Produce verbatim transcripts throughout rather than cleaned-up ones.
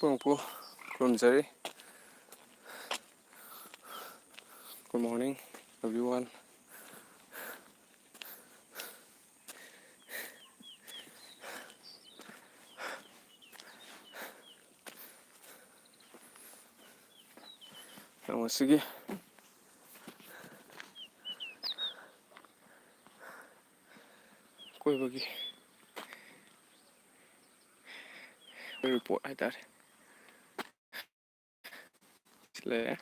ꯈꯨꯔꯨꯝꯖꯔꯤ꯫ Good morning, everyone. ꯉꯁꯤꯒꯤ ꯀꯣꯏꯕꯒꯤ report ꯍꯥꯏꯇꯥꯔꯦ꯫ ꯁꯤ ꯂꯩꯔꯦ꯫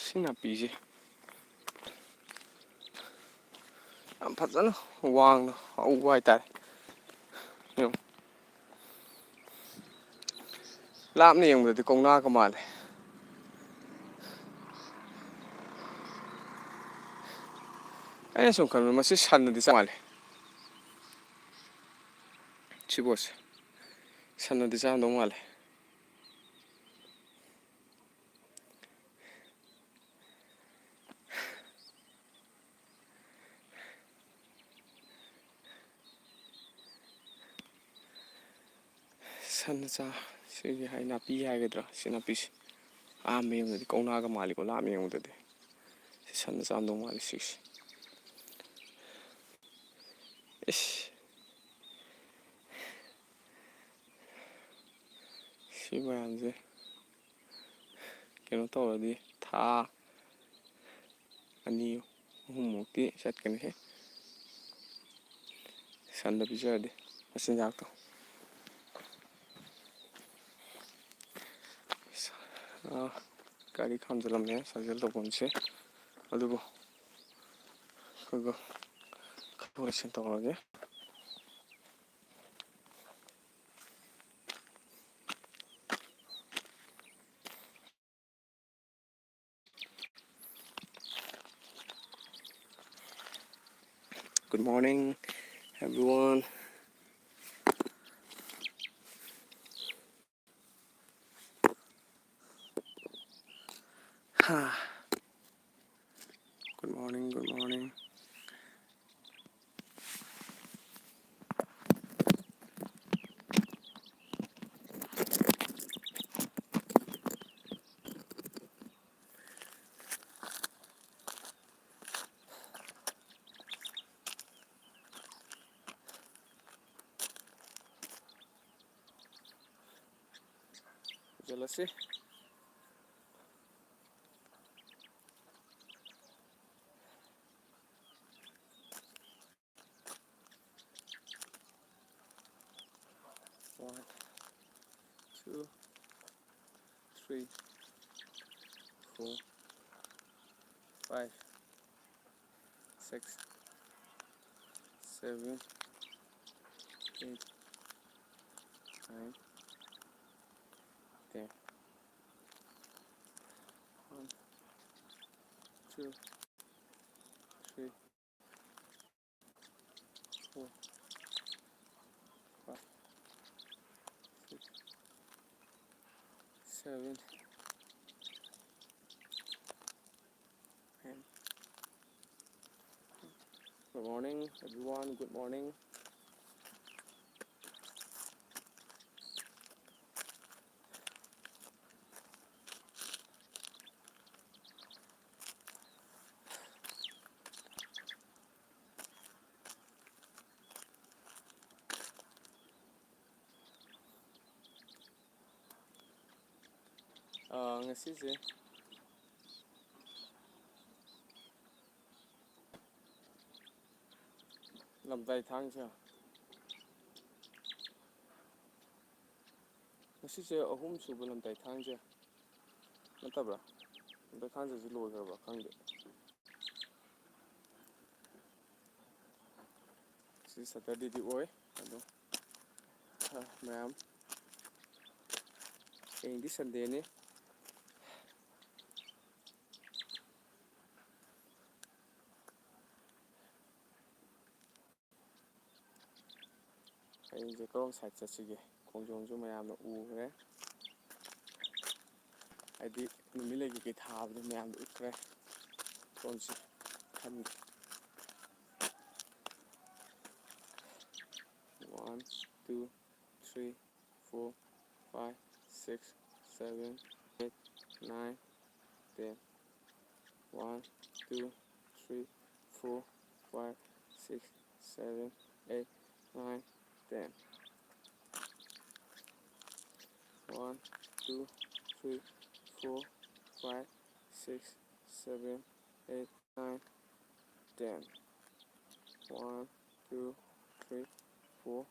ꯁꯤ ꯅꯥꯄꯤꯁꯦ ꯌꯥꯝ ꯐꯖꯅ ꯋꯥꯡꯅ ꯍꯧꯕ ꯍꯥꯏꯇꯥꯔꯦ꯫ ꯌꯦꯡꯉꯨ꯫ ꯂꯥꯞꯅ ꯌꯦꯡꯕꯗꯗꯤ ꯀꯧꯅꯥꯒ ꯃꯥꯜꯂꯦ꯫ ꯑꯩꯅ ꯁꯨꯝ ꯈꯟꯕꯗ ꯃꯁꯤ ꯁꯟꯅꯗꯤ ꯆꯥ ꯃꯥꯜꯂꯦ꯫ ꯁꯤ ꯄꯣꯠꯁꯦ ꯁꯟꯅꯗꯤ ꯆꯥꯔꯝꯗꯧ ꯃꯥꯜꯂꯦ꯫ ꯁꯟꯅ ꯆꯥ-, ꯁꯤꯒꯤ ꯍꯥꯏ ꯅꯥꯄꯤ ꯍꯥꯏꯒꯗ꯭ꯔꯥ? ꯁꯤ ꯅꯥꯄꯤꯁꯦ ꯑꯍꯥꯟꯕ ꯌꯦꯡꯕꯗꯗꯤ ꯀꯧꯅꯥꯒ ꯃꯥꯜꯂꯤꯀꯣ, ꯂꯥꯞꯅ ꯌꯦꯡꯕꯗꯗꯤ꯫ ꯁꯤ ꯁꯟꯅ ꯆꯥꯔꯝꯗꯧ ꯃꯥꯜꯂꯤ ꯁꯤꯒꯤꯁꯦ꯫ ꯏꯁ꯫ ꯁꯤ ꯃꯌꯥꯝꯁꯦ ꯀꯩꯅꯣ ꯇꯧꯔꯗꯤ ꯊꯥ ꯑꯅꯤ ꯑꯍꯨꯝꯃꯨꯛꯇꯤ ꯆꯠꯀꯅꯤꯍꯦ, ꯁꯟꯗ ꯄꯤꯖꯔꯗꯤ ꯃꯆꯤꯟꯖꯥꯛꯇꯣ꯫ ꯑꯥ, ꯒꯥꯔꯤ ꯈꯥꯝꯖꯤꯜꯂꯝꯃꯦ ꯁꯥꯖꯦꯜ ꯇꯧꯐꯝꯁꯦ, ꯑꯗꯨꯕꯨ ꯑꯩꯈꯣꯏꯒ ꯈꯔ ꯂꯣꯏꯁꯤꯟ ꯇꯧꯔꯒꯦ꯫ Good morning, everyone. Good morning, good morning. ꯌꯦꯡꯂꯁꯤ꯫ One, two, three, four, five, six, seven, eight, nine, ten. One, two, three, four, five, six, seven, and good morning, everyone. Good morning. ꯑꯥ, ꯉꯁꯤꯁꯦ ꯂꯝꯇꯥꯏ ꯊꯥꯡꯖ꯫ ꯉꯁꯤꯁꯦ ꯑꯍꯨꯝꯁꯨꯕ ꯂꯝꯇꯥꯏ ꯊꯥꯡꯖ ꯅꯠꯇꯕ꯭ꯔꯥ? ꯂꯝꯇꯥꯏ ꯊꯥꯡꯖꯁꯤ ꯂꯣꯏꯈ꯭ꯔꯕ꯭ꯔꯥ ꯈꯪꯗꯦ꯫ ꯁꯤ ꯁꯇꯔꯗꯦꯗꯤ ꯑꯣꯏ ꯑꯗꯣ, ꯑ, ꯃꯌꯥꯝ, ꯍꯌꯦꯡꯗꯤ ꯁꯟꯗꯦꯅꯤ꯫ ꯍꯌꯦꯡꯁꯦ ꯀꯔꯣꯝ ꯁꯥꯏꯠ ꯆꯠꯁꯤꯒꯦ? ꯈꯣꯡꯖꯣꯝꯁꯨ ꯃꯌꯥꯝꯅ ꯎꯈ꯭ꯔꯦ꯫ ꯍꯥꯏꯗꯤ ꯅꯨꯃꯤꯠ ꯂꯩ ꯀꯩꯀꯩ ꯊꯥꯕꯗꯣ ꯃꯌꯥꯝꯗ ꯎꯠꯈ꯭ꯔꯦ꯫ ꯁꯣꯝꯁꯦ ꯈꯟꯒꯦ꯫ One, two, three, four, five, six, seven, eight, nine, ten. One, two, three, four, five, six, seven, eight, nine, ten. One, two, three, four, five, six, seven, eight, nine, ten. One, two, three, four,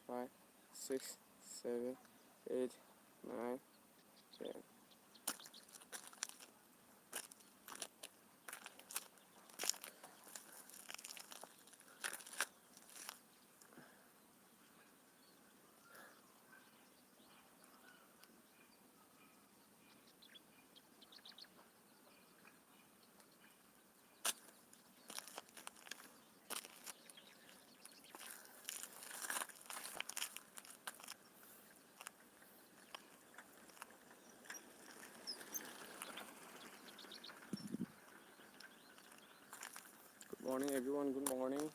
five, six, seven, eight, nine, ten. Good morning, everyone. Good morning.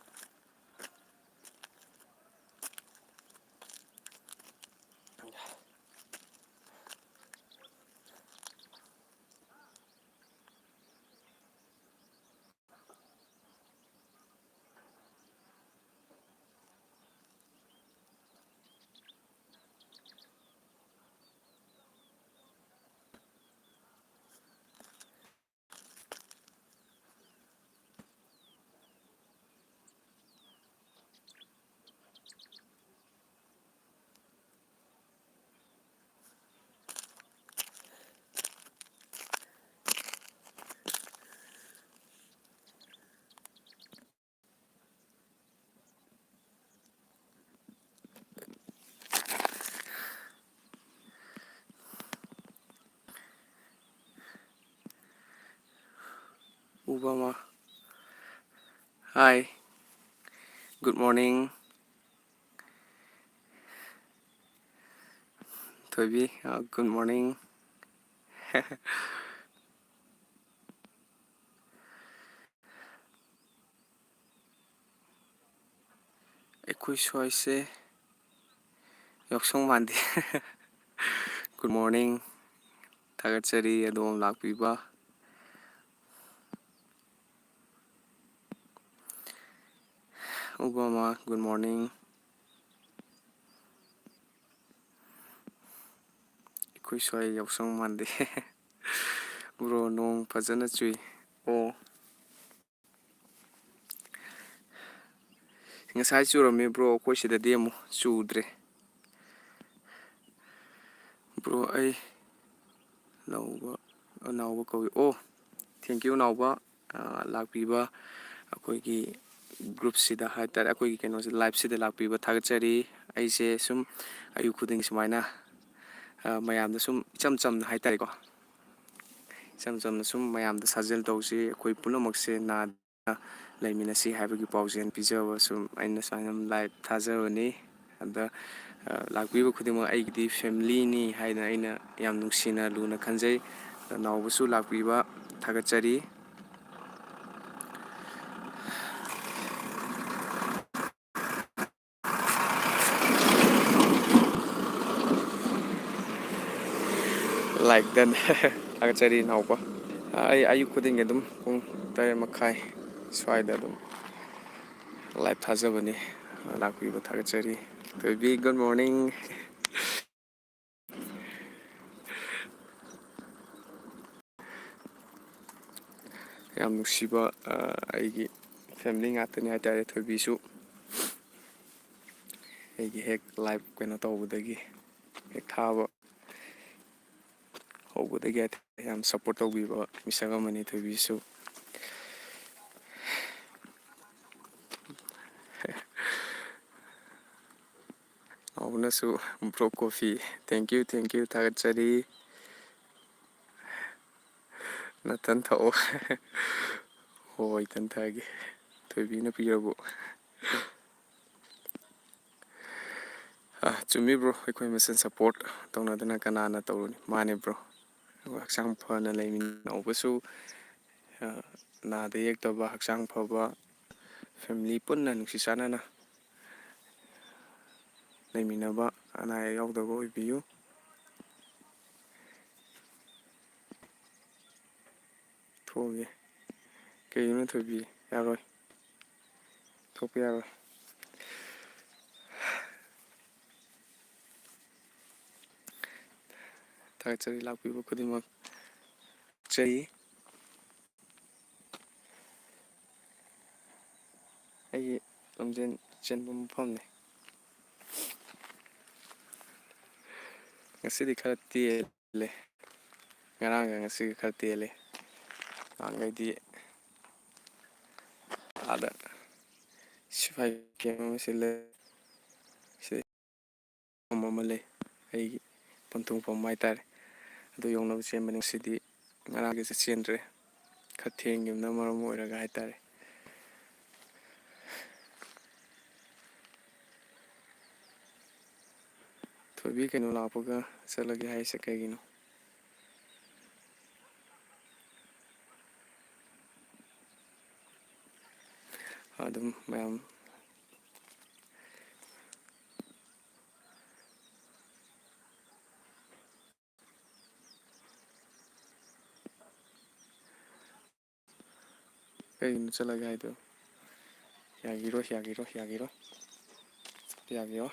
Obama. Hi. Good morning. Thoibi, uh, good morning. ꯑꯩꯈꯣꯏ ꯁ꯭ꯋꯥꯏꯁꯦ ꯌꯥꯎꯁꯪ ꯃꯥꯟꯗꯦ꯫ Good morning. ꯊꯥꯒꯠꯆꯔꯤ ꯑꯗꯣꯝ ꯂꯥꯛꯄꯤꯕ꯫ Obama, good morning. ꯑꯩꯈꯣꯏ ꯁ꯭ꯋꯥꯏ ꯌꯥꯎꯁꯪ ꯃꯥꯟꯗꯦ꯫ Bro, ꯅꯣꯡ ꯐꯖꯅ ꯆꯨꯏ꯫ ꯑꯣ꯫ ꯉꯁꯥꯏ ꯆꯨꯔꯝꯃꯤ bro, ꯑꯩꯈꯣꯏ ꯁꯤꯗꯗꯤ ꯑꯃꯨꯛ ꯆꯨꯗ꯭ꯔꯦ꯫ Bro, ꯑꯩ ꯅꯥꯎꯕ, ꯅꯥꯎꯕ ꯀꯧꯏ꯫ ꯑꯣ, thank you ꯅꯥꯎꯕ, ꯑ, ꯂꯥꯛꯄꯤꯕ ꯑꯩꯈꯣꯏꯒꯤ groupꯁꯤꯗ ꯍꯥꯏꯇꯥꯔꯦ, ꯑꯩꯈꯣꯏꯒꯤ ꯀꯩꯅꯣꯁꯤ, liveꯁꯤꯗ ꯂꯥꯛꯄꯤꯕ ꯊꯥꯒꯠꯆꯔꯤ꯫ ꯑꯩꯁꯦ ꯁꯨꯝ ꯑꯌꯨꯛ ꯈꯨꯗꯤꯡꯒꯤ ꯁꯨꯃꯥꯏꯅ, ꯑ, ꯃꯌꯥꯝꯗ ꯁꯨꯝ ꯏꯆꯝ ꯆꯝꯅ ꯍꯥꯏꯇꯥꯔꯦꯀꯣ, ꯏꯆꯝ ꯆꯝꯅ ꯁꯨꯝ ꯃꯌꯥꯝꯗ ꯁꯥꯖꯦꯜ ꯇꯧꯁꯤ, ꯑꯩꯈꯣꯏ ꯄꯨꯝꯅꯃꯛꯁꯦ ꯅꯥꯗ ꯂꯩꯃꯤꯟꯅꯁꯤ ꯍꯥꯏꯕꯒꯤ ꯄꯥꯎꯖꯦꯜ ꯄꯤꯖꯕ ꯁꯨꯝ ꯑꯩꯅ ꯁꯨꯃꯥꯏꯅ live ꯊꯥꯖꯕꯅꯤ꯫ ꯑꯗ, ꯑ, ꯂꯥꯛꯄꯤꯕ ꯈꯨꯗꯤꯡꯃꯛ ꯑꯩꯒꯤꯗꯤ familyꯅꯤ ꯍꯥꯏꯅ ꯑꯩꯅ ꯌꯥꯝ ꯅꯨꯡꯁꯤꯅ ꯂꯨꯅ ꯈꯟꯖꯩ꯫ ꯑꯗ ꯅꯥꯎꯕꯁꯨ ꯂꯥꯛꯄꯤꯕ ꯊꯥꯒꯠꯆꯔꯤ꯫ Like done꯫ ꯊꯥꯒꯠꯆꯔꯤ ꯏꯅꯥꯎꯄꯥ꯫ ꯑꯩ ꯑꯌꯨꯛ ꯈꯨꯗꯤꯡꯒꯤ ꯑꯗꯨꯝ ꯄꯨꯡ ꯇꯔꯦꯠ ꯃꯈꯥꯏ ꯁ꯭ꯋꯥꯏꯗ ꯑꯗꯨꯝ live ꯊꯥꯖꯕꯅꯤ꯫ ꯂꯥꯛꯄꯤꯕ ꯊꯥꯒꯠꯆꯔꯤ꯫ ꯊꯣꯏꯕꯤ, good morning꯫ ꯌꯥꯝ ꯅꯨꯡꯁꯤꯕ, ꯑ, ꯑꯩꯒꯤ family ꯉꯥꯛꯇꯅꯤ ꯍꯥꯏꯇꯥꯔꯦ꯫ ꯊꯣꯏꯕꯤꯁꯨ ꯑꯩꯒꯤ ꯍꯦꯛ live ꯀꯩꯅꯣ ꯇꯧꯕꯗꯒꯤ, ꯍꯦꯛ ꯊꯥꯕ ꯍꯧꯕꯗꯒꯤ ꯍꯥꯏꯇꯥꯔꯦ, ꯌꯥꯝ support ꯇꯧꯕꯤꯕ ꯃꯤꯁꯛ ꯑꯃꯅꯤ ꯊꯣꯏꯕꯤꯁꯨ꯫ ꯅꯥꯎꯕꯅꯁꯨ bro coffee, thank you, thank you, ꯊꯥꯒꯠꯆꯔꯤ꯫ ꯅꯥꯊꯟ ꯊꯛꯑꯣ꯫ ꯍꯣꯏ, ꯏꯊꯟ ꯊꯛꯑꯒꯦ꯫ ꯊꯣꯏꯕꯤꯅ ꯄꯤꯔꯕꯣ? ꯑ, ꯆꯨꯝꯃꯤ bro, ꯑꯩꯈꯣꯏ ꯃꯁꯦꯟ support ꯇꯧꯅꯗꯅ ꯀꯅꯥꯅ ꯇꯧꯔꯨꯅꯤ? ꯃꯥꯅꯦ bro꯫ ꯑꯩꯈꯣꯏ ꯍꯛꯆꯥꯡ ꯐꯅ ꯂꯩꯃꯤꯟꯅꯧꯕꯁꯨ, ꯑ, ꯅꯥꯗ ꯌꯦꯛꯇꯕ, ꯍꯛꯆꯥꯡ ꯐꯕ, family ꯄꯨꯟꯅ ꯅꯨꯡꯁꯤ ꯆꯥꯟꯅꯅ ꯂꯩꯃꯤꯟꯅꯕ, ꯑꯅꯥ ꯑꯌꯦꯛ ꯌꯥꯎꯗꯕ ꯑꯣꯏꯕꯤꯌꯨ꯫ ꯊꯣꯛꯑꯒꯦ꯫ ꯀꯩꯒꯤꯅꯣ ꯊꯣꯏꯕꯤ? ꯌꯥꯔꯣꯏ꯫ ꯊꯣꯛꯄ ꯌꯥꯔꯣꯏ꯫ ꯊꯥꯒꯠꯆꯔꯤ, ꯂꯥꯛꯄꯤꯕ ꯈꯨꯗꯤꯡꯃꯛ ꯆꯩ꯫ ꯑꯩꯒꯤ ꯂꯝꯖꯦꯟ ꯆꯦꯟꯕ ꯃꯐꯝꯅꯤ꯫ ꯉꯁꯤꯗꯤ ꯈꯔ ꯇꯦꯜꯂꯦ, ꯉꯔꯥꯡꯒ ꯉꯁꯤꯒ ꯈꯔ ꯇꯦꯜꯂꯦ꯫ ꯅꯍꯥꯟꯈꯩꯗꯤ ꯑꯥꯗ ꯁꯤꯐꯥꯏ ꯀꯦꯝ ꯑꯃ ꯁꯤꯜꯂꯦ꯫ ꯁꯤꯗ ꯃꯐꯝ ꯑꯃ ꯂꯩ, ꯑꯩꯒꯤ ꯄꯟꯊꯨꯡꯐꯝ ꯍꯥꯏꯇꯥꯔꯦ꯫ ꯑꯗꯨ ꯌꯧꯅꯕ ꯆꯦꯟꯕꯅꯤ꯫ ꯉꯁꯤꯗꯤ ꯉꯔꯥꯡꯒꯤꯁꯨ ꯆꯦꯟꯗ꯭ꯔꯦ, ꯈꯔ ꯊꯦꯡꯈꯤꯕꯅ ꯃꯔꯝ ꯑꯣꯏꯔꯒ ꯍꯥꯏꯇꯥꯔꯦ꯫ ꯊꯣꯏꯕꯤ ꯀꯩꯅꯣ ꯂꯥꯛꯄꯒ ꯆꯠꯂꯒꯦ ꯍꯥꯏꯁꯦ ꯀꯩꯒꯤꯅꯣ? ꯑꯗꯨꯝ ꯃꯌꯥꯝ ꯀꯩꯒꯤꯅꯣ ꯆꯠꯂꯒꯦ ꯍꯥꯏꯗꯣ? ꯌꯥꯒꯤꯔꯣꯏ, ꯌꯥꯒꯤꯔꯣꯏ, ꯌꯥꯒꯤꯔꯣꯏ꯫ ꯌꯥꯒꯤꯔꯣꯏ꯫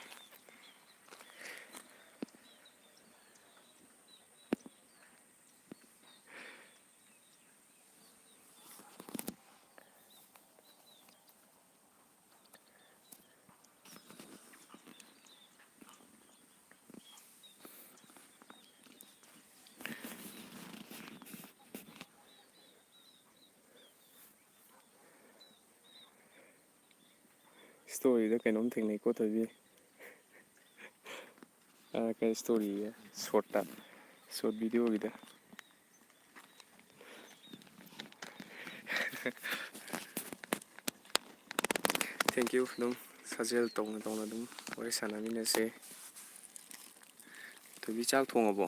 ꯏꯁꯇꯣꯔꯤꯗ ꯀꯩꯅꯣꯝ ꯊꯦꯡꯅꯩꯀꯣ, ꯊꯣꯏꯕꯤ꯫ ꯑ, ꯀꯩ ꯏꯁꯇꯣꯔꯤ? ꯁꯣꯔꯠꯇ, ꯁꯣꯔꯠ ꯚꯤꯗꯤꯑꯣꯒꯤꯗ꯫ Thank you꯫ ꯑꯗꯨꯝ ꯁꯥꯖꯦꯜ ꯇꯧꯅ ꯇꯧꯅ ꯑꯗꯨꯝ ꯋꯥꯔꯤ ꯁꯥꯟꯅꯃꯤꯟꯅꯁꯦ꯫ ꯊꯣꯏꯕꯤ, ꯆꯥꯛ ꯊꯣꯡꯉꯕꯣ?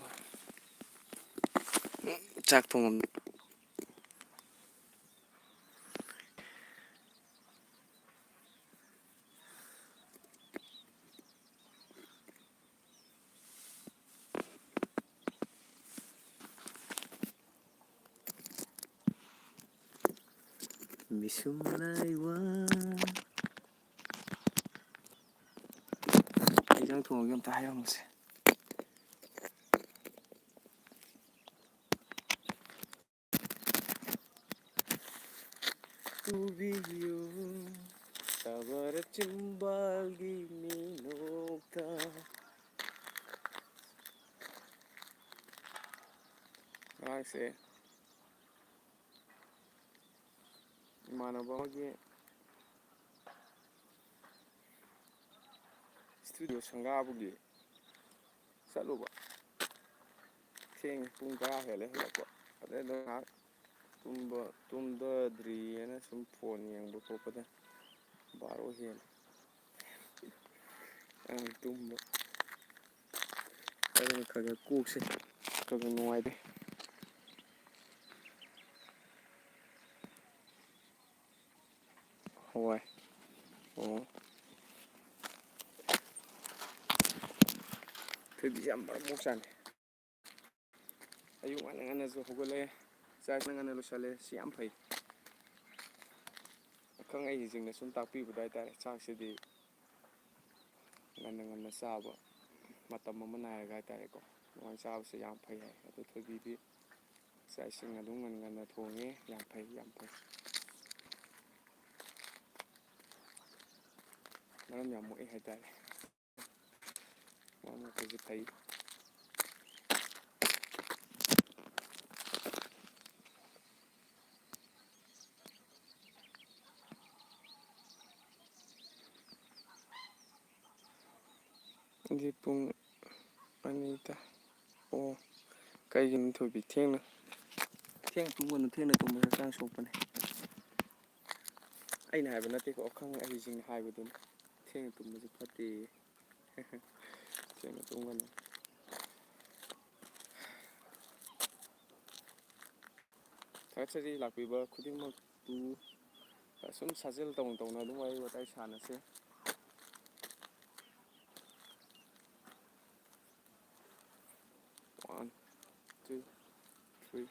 ꯆꯥꯛ ꯊꯣꯡꯉꯝ-, ꯃꯤꯁꯨꯝ ꯂꯥꯏꯋꯥ꯫ ꯀꯩ ꯏꯟꯖꯥꯡ ꯊꯣꯡꯉꯒꯦ ꯑꯝꯇ ꯍꯥꯏꯔꯝꯃꯨꯁꯦ꯫ ꯇꯨꯕꯤꯌꯨ ꯁꯕꯔ ꯆꯤꯝꯕꯥꯜꯒꯤ ꯃꯤꯅꯣꯛꯇ꯫ ꯉꯔꯥꯡꯁꯦ ꯏꯃꯥꯟꯅꯕ ꯑꯃꯒꯤ ꯏꯁꯇꯨꯗꯤꯑꯣ ꯁꯪꯒꯥꯕꯒꯤ ꯆꯠꯂꯨꯕ꯫ ꯊꯦꯡꯉꯦ, ꯄꯨꯡ ꯇꯔꯥ ꯍꯦꯜꯂꯦ ꯍꯜꯂꯛꯄ꯫ ꯑꯗꯩ ꯑꯗꯨꯝ ꯉꯥꯏꯍꯥꯛ ꯇꯨꯝꯕ, ꯇꯨꯝꯗꯗ꯭ꯔꯤꯑꯅ ꯁꯨꯝ ꯐꯣꯟ ꯌꯦꯡꯕ ꯈꯣꯠꯄꯗ ꯕꯥꯔꯣ ꯍꯦꯜꯂꯦ꯫ ꯑꯉꯥꯡ ꯇꯨꯝꯕ꯫ ꯑꯗꯨꯅ ꯈꯔ ꯈꯔ ꯀꯣꯛꯁꯦ ꯈꯔ ꯈꯔ ꯅꯨꯡꯉꯥꯏꯇꯦ꯫ ꯍꯣꯏ꯫ ꯑꯣ꯫ ꯊꯣꯏꯕꯤꯁꯦ ꯌꯥꯝ ꯃꯔꯝ ꯃꯣꯛ ꯆꯥꯅꯤ꯫ ꯑꯌꯨꯛ ꯉꯟꯅ ꯉꯟꯅꯁꯨ ꯍꯧꯒꯠꯂꯦ, ꯆꯥꯛ ꯉꯟꯅ ꯉꯟꯅ ꯂꯣꯏꯁꯜꯂꯦ, ꯁꯤ ꯌꯥꯝ ꯐꯩ꯫ ꯑꯈꯪ ꯑꯍꯩꯁꯤꯡꯅ ꯁꯨꯝ ꯇꯥꯛꯄꯤꯕꯗ ꯍꯥꯏꯇꯥꯔꯦ, ꯆꯥꯛꯁꯤꯗꯤ ꯉꯟꯅ ꯉꯟꯅ ꯆꯥꯕ, ꯃꯇꯝ ꯑꯃ ꯅꯥꯏꯔꯒ ꯍꯥꯏꯇꯥꯔꯦꯀꯣ, ꯑꯗꯨꯃꯥꯏꯅ ꯆꯥꯕꯁꯦ ꯌꯥꯝ ꯐꯩ ꯍꯥꯏ꯫ ꯑꯗꯨ ꯊꯣꯏꯕꯤꯗꯤ ꯆꯥꯛ ꯏꯁꯤꯡ ꯑꯗꯨꯝ ꯉꯟ ꯉꯟꯅ ꯊꯣꯡꯉꯦ, ꯌꯥꯝ ꯐꯩ, ꯌꯥꯝ ꯐꯩ꯫ ꯃꯔꯝ ꯌꯥꯝ ꯃꯣꯛꯑꯦ ꯍꯥꯏꯇꯥꯔꯦ꯫ ꯃꯔꯝ ꯃꯣꯛꯄꯁꯦ ꯐꯩ꯫ ꯍꯧꯖꯤꯛ ꯄꯨꯡ ꯑꯅꯤ ꯇꯥ-, ꯑꯣ, ꯀꯩꯒꯤꯅꯣ ꯊꯣꯏꯕꯤ ꯊꯦꯡꯅ, ꯊꯦꯡꯅ ꯇꯨꯝꯒꯅꯨ, ꯊꯦꯡꯅ ꯇꯨꯝꯕꯁꯦ ꯍꯛꯆꯥꯡ ꯁꯣꯛꯄꯅꯦ꯫ ꯑꯩꯅ ꯍꯥꯏꯕ ꯅꯠꯇꯦꯀꯣ, ꯑꯈꯪ ꯑꯍꯩꯁꯤꯡꯅ ꯍꯥꯏꯕꯗꯨꯅꯤ꯫ ꯊꯦꯡꯅ ꯇꯨꯝꯕꯁꯦ ꯐꯠꯇꯦꯌꯦ꯫ ꯊꯦꯡꯅ ꯇꯨꯝꯒꯅꯨ꯫ ꯊꯥꯒꯠꯆꯔꯤ ꯂꯥꯛꯄꯤꯕ ꯈꯨꯗꯤꯡꯃꯛꯄꯨ꯫ ꯁꯨꯝ ꯁꯥꯖꯦꯜ ꯇꯧꯅ ꯇꯧꯅ ꯑꯗꯨꯝ ꯋꯥꯔꯤ ꯋꯥꯇꯥꯏ ꯁꯥꯟꯅꯁꯦ꯫ One, two, three,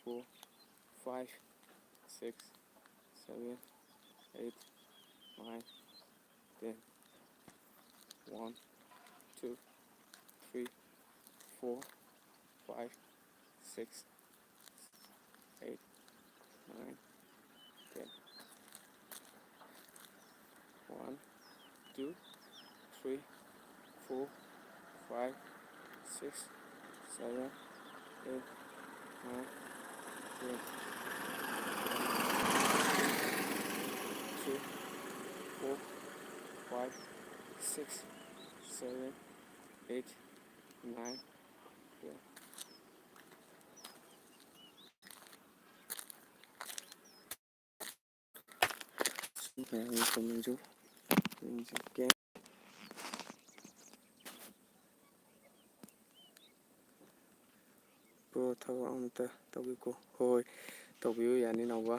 four, five, six, seven, eight, nine, ten. One, two, three, four, five, six, eight, nine, ten. One, two, three, four, five, six, seven, eight, nine, ten. Three, four, five, six, seven, eight, nine, ten. ꯃꯌꯥꯝꯒꯤ ꯀꯣꯃꯦꯟꯁꯨ ꯌꯦꯡꯖꯒꯦ꯫ Bro, ꯊꯕꯛ ꯑꯃꯇ ꯇꯧꯕꯤꯀꯣ꯫ ꯍꯣꯏ, ꯇꯧꯕꯤꯌꯨ, ꯌꯥꯅꯤ ꯅꯥꯎꯕ꯫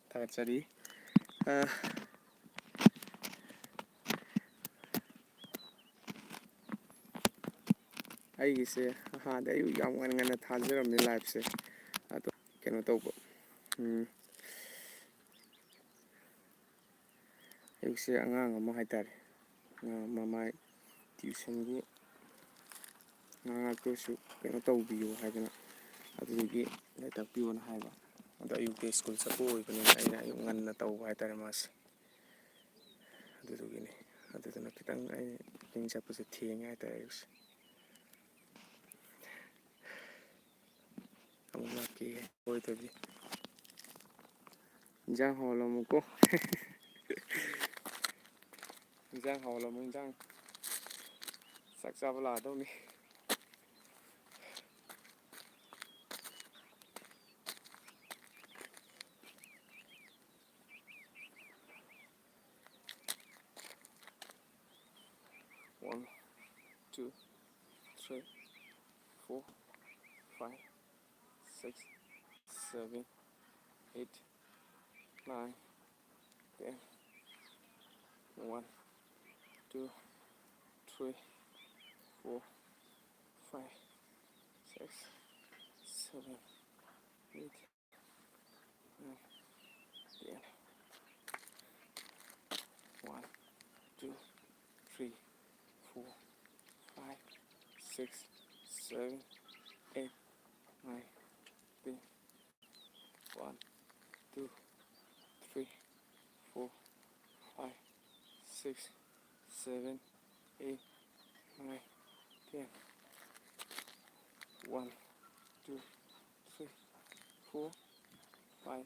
ꯊꯥꯒꯠꯆꯔꯤ꯫ ꯑ, ꯑꯩꯒꯤꯁꯦ ꯍꯥꯟꯅꯗꯤ ꯑꯌꯨꯛ ꯌꯥꯝ ꯉꯟꯅ ꯉꯟꯅ ꯊꯥꯖꯔꯝꯃꯦ ꯂꯥꯏꯞꯁꯦ꯫ ꯑꯗꯣ ꯀꯩꯅꯣ ꯇꯧꯕ, ꯎꯝ, ꯑꯌꯨꯛꯁꯦ ꯑꯉꯥꯡ ꯑꯃ ꯍꯥꯏꯇꯥꯔꯦ, ꯑꯉꯥꯡ ꯑꯃ ꯃꯥꯏ ꯇ꯭ꯌꯨꯁꯟꯒꯤ ꯉꯥꯏꯍꯥꯛꯇ ꯑꯣꯏꯔꯁꯨ ꯀꯩꯅꯣ ꯇꯧꯕꯤꯌꯨ ꯍꯥꯏꯗꯅ, ꯑꯗꯨꯗꯨꯒꯤ ꯂꯥꯏꯔꯤꯛ ꯇꯥꯛꯄꯤꯌꯣꯅ ꯍꯥꯏꯕ꯫ ꯑꯗꯣ ꯑꯌꯨꯛꯇꯤ ꯁ꯭ꯀꯨꯜ ꯆꯠꯄ ꯑꯣꯏꯕꯅꯤꯅ ꯑꯩꯅ ꯑꯌꯨꯛ ꯉꯟꯅ ꯇꯧꯕ ꯍꯥꯏꯇꯥꯔꯦ ꯃꯥꯁꯦ꯫ ꯑꯗꯨꯗꯨꯒꯤꯅꯤ꯫ ꯑꯗꯨꯗꯨꯅ ꯈꯤꯇꯪ ꯑꯩ ꯋꯥꯛꯀꯤꯡ ꯆꯠꯄꯁꯦ ꯊꯦꯡꯉꯦ ꯍꯥꯏꯇꯥꯔꯦ ꯑꯌꯨꯛꯁꯦ꯫ ꯑꯃꯨꯛ ꯂꯥꯛꯀꯦ꯫ ꯍꯣꯏ, ꯇꯧꯕꯤ꯫ ꯏꯟꯖꯥꯡ ꯍꯥꯎꯍꯜꯂꯝꯃꯨꯀꯣ꯫ ꯏꯟꯖꯥꯡ ꯍꯥꯎꯍꯜꯂꯝꯃꯨ, ꯏꯟꯖꯥꯡ꯫ ꯆꯥꯛ ꯆꯥꯕ ꯂꯥꯛꯑꯗꯧꯅꯤ꯫ One, two, three, four, five, six, seven, eight, nine, ten. One, two, three, four, five, six, seven, eight, nine, ten. One, two, three, four, five, six, seven, eight, nine, ten. One, two, three, four, five, six, seven, eight, nine, ten. One, two, three, four, five,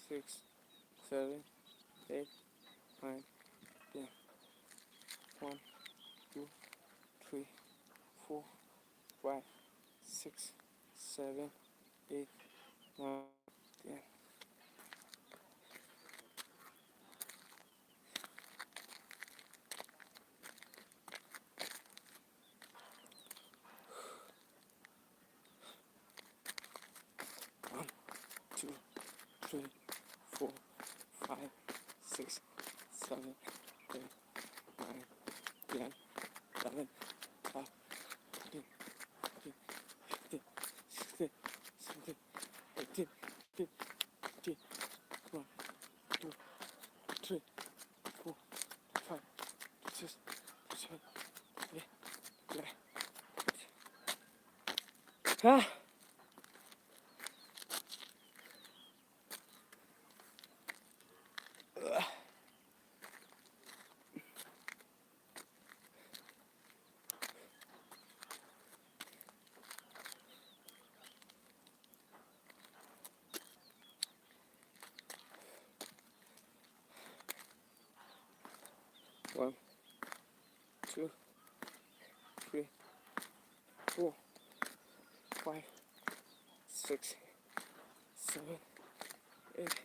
six, seven, eight, nine, ten. One, two, three, four, five, six, seven, eight, nine, ten. One, two, three, four, five, six, seven, eight, nine, ten, eleven, twelve, thirteen, fourteen, fifteen, sixteen, seventeen, eighteen, nineteen, twenty, twenty-one, twenty-two, twenty-three, twenty-four, twenty-five, twenty-six, twenty-seven, twenty-eight, twenty-nine. Ah! One, two, three, four, five, six, seven, eight,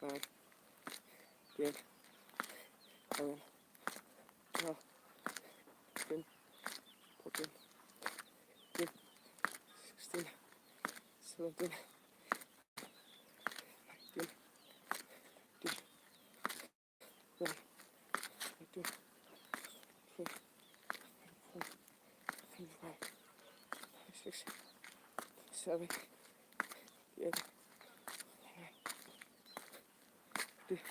nine, ten, eleven, twelve, thirteen, fourteen, fifteen, sixteen, seventeen, eighteen, nineteen, twenty, twenty-three, twenty-four, twenty-five, twenty-six, twenty-seven, twenty-eight, twenty-nine, thirty.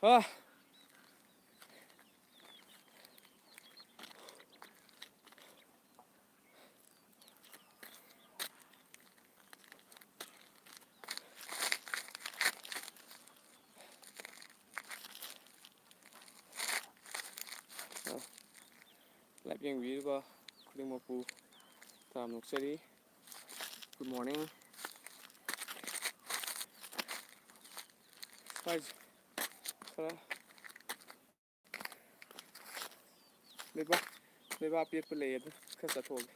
Ah! Live ꯌꯦꯡꯕꯤꯔꯤꯕ ꯈꯨꯗꯤꯡꯃꯛꯄꯨ ꯇꯔꯥꯝꯅ ꯑꯣꯛꯆꯔꯤ꯫ Good morning꯫ ꯁ꯭ꯋꯥꯏꯁꯦ ꯈꯔ ꯂꯩꯕꯥꯛ, ꯂꯩꯕꯥꯛ ꯑꯄꯦꯠꯄ ꯂꯩ, ꯑꯗꯨ ꯈꯔ ꯆꯠꯊꯣꯛꯑꯒꯦ꯫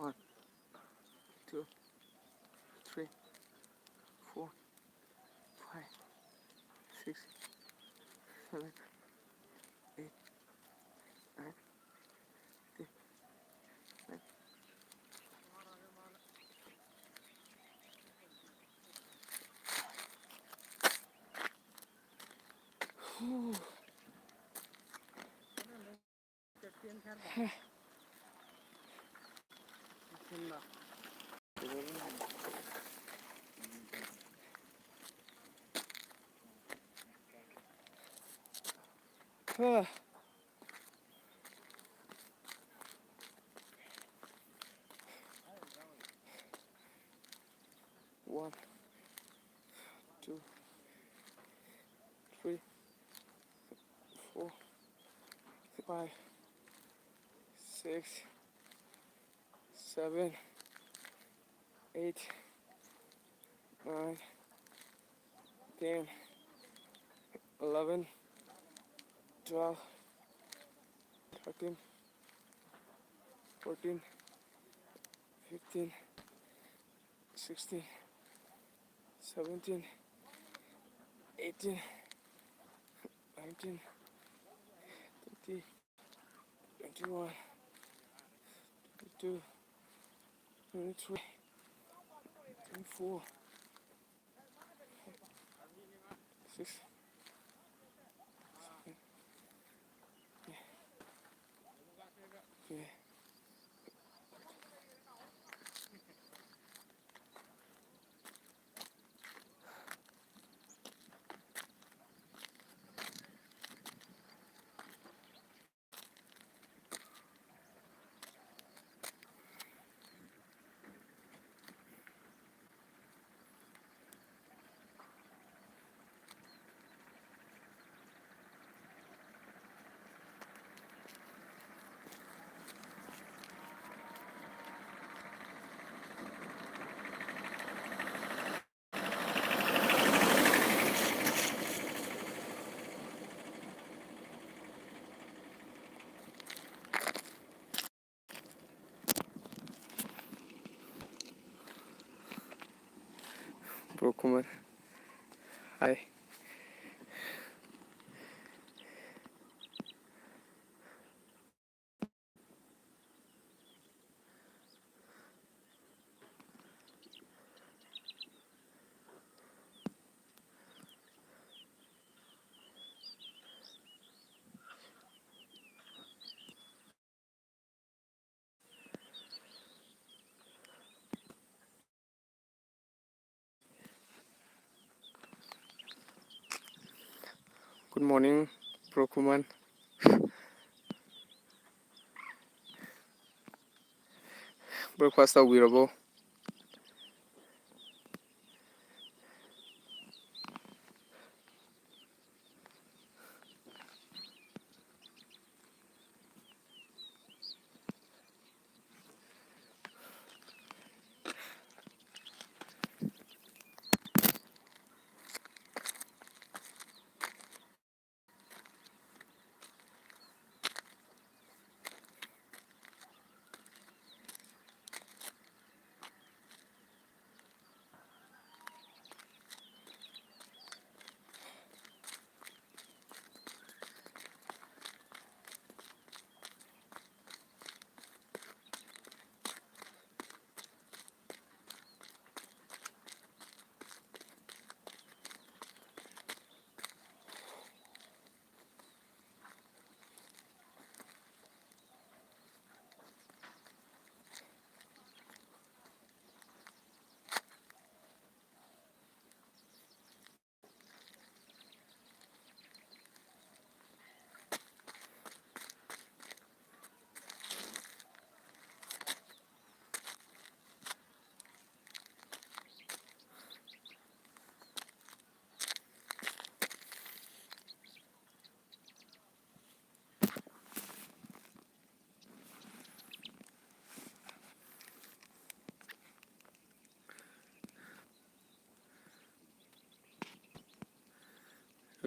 One, two, three, four, five, six, seven, eight, nine, ten, eleven. One, two, three, four, five, six, seven, eight, nine, ten, eleven, twelve, thirteen, fourteen, fifteen, sixteen, seventeen, eighteen, nineteen, twenty, twenty-one, twenty-two, twenty-three, twenty-four, six, seven, eight, nine, Bro Kumar. Hi. Good morning, Bro Kuman. Breakfast ꯇꯧꯕꯤꯔꯕꯣ?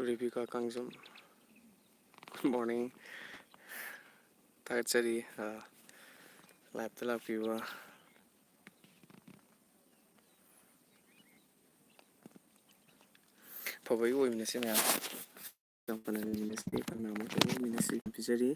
Rebika Kangjam, good morning. ꯊꯥꯒꯠꯆꯔꯤ, ꯑ, live ꯇ ꯂꯥꯛꯄꯤꯕ꯫ ꯑꯐꯕꯒꯤ ꯑꯣꯏꯃꯤꯟꯅꯁꯤ ꯃꯌꯥꯝ꯫ ꯌꯥꯝ ꯐꯅ ꯂꯩꯃꯤꯟꯅꯁꯤ, ꯐꯅ ꯑꯃꯨꯛ ꯇꯧꯃꯤꯟꯅꯁꯤ ꯄꯤꯖꯔꯤ꯫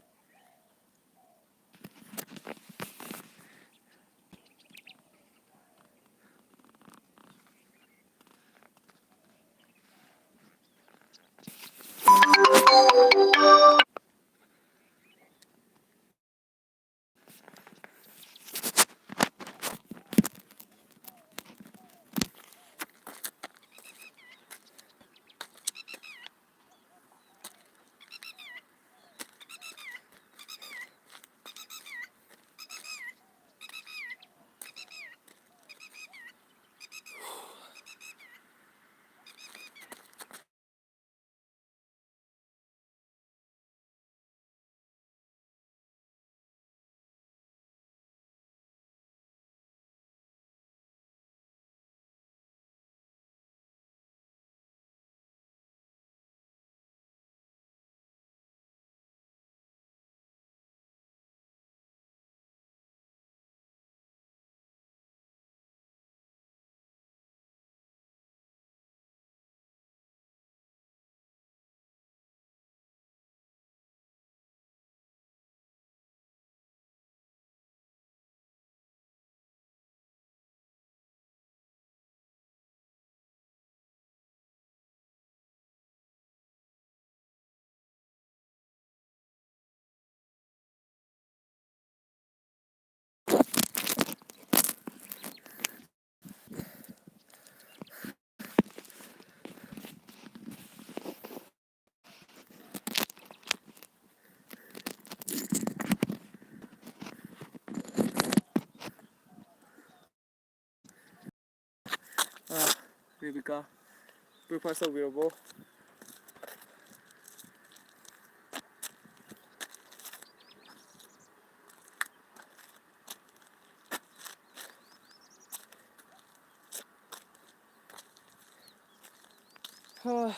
ꯑꯥ, Rebika, breakfast ꯇꯧꯕꯤꯔꯕꯣ? ꯍꯥ꯫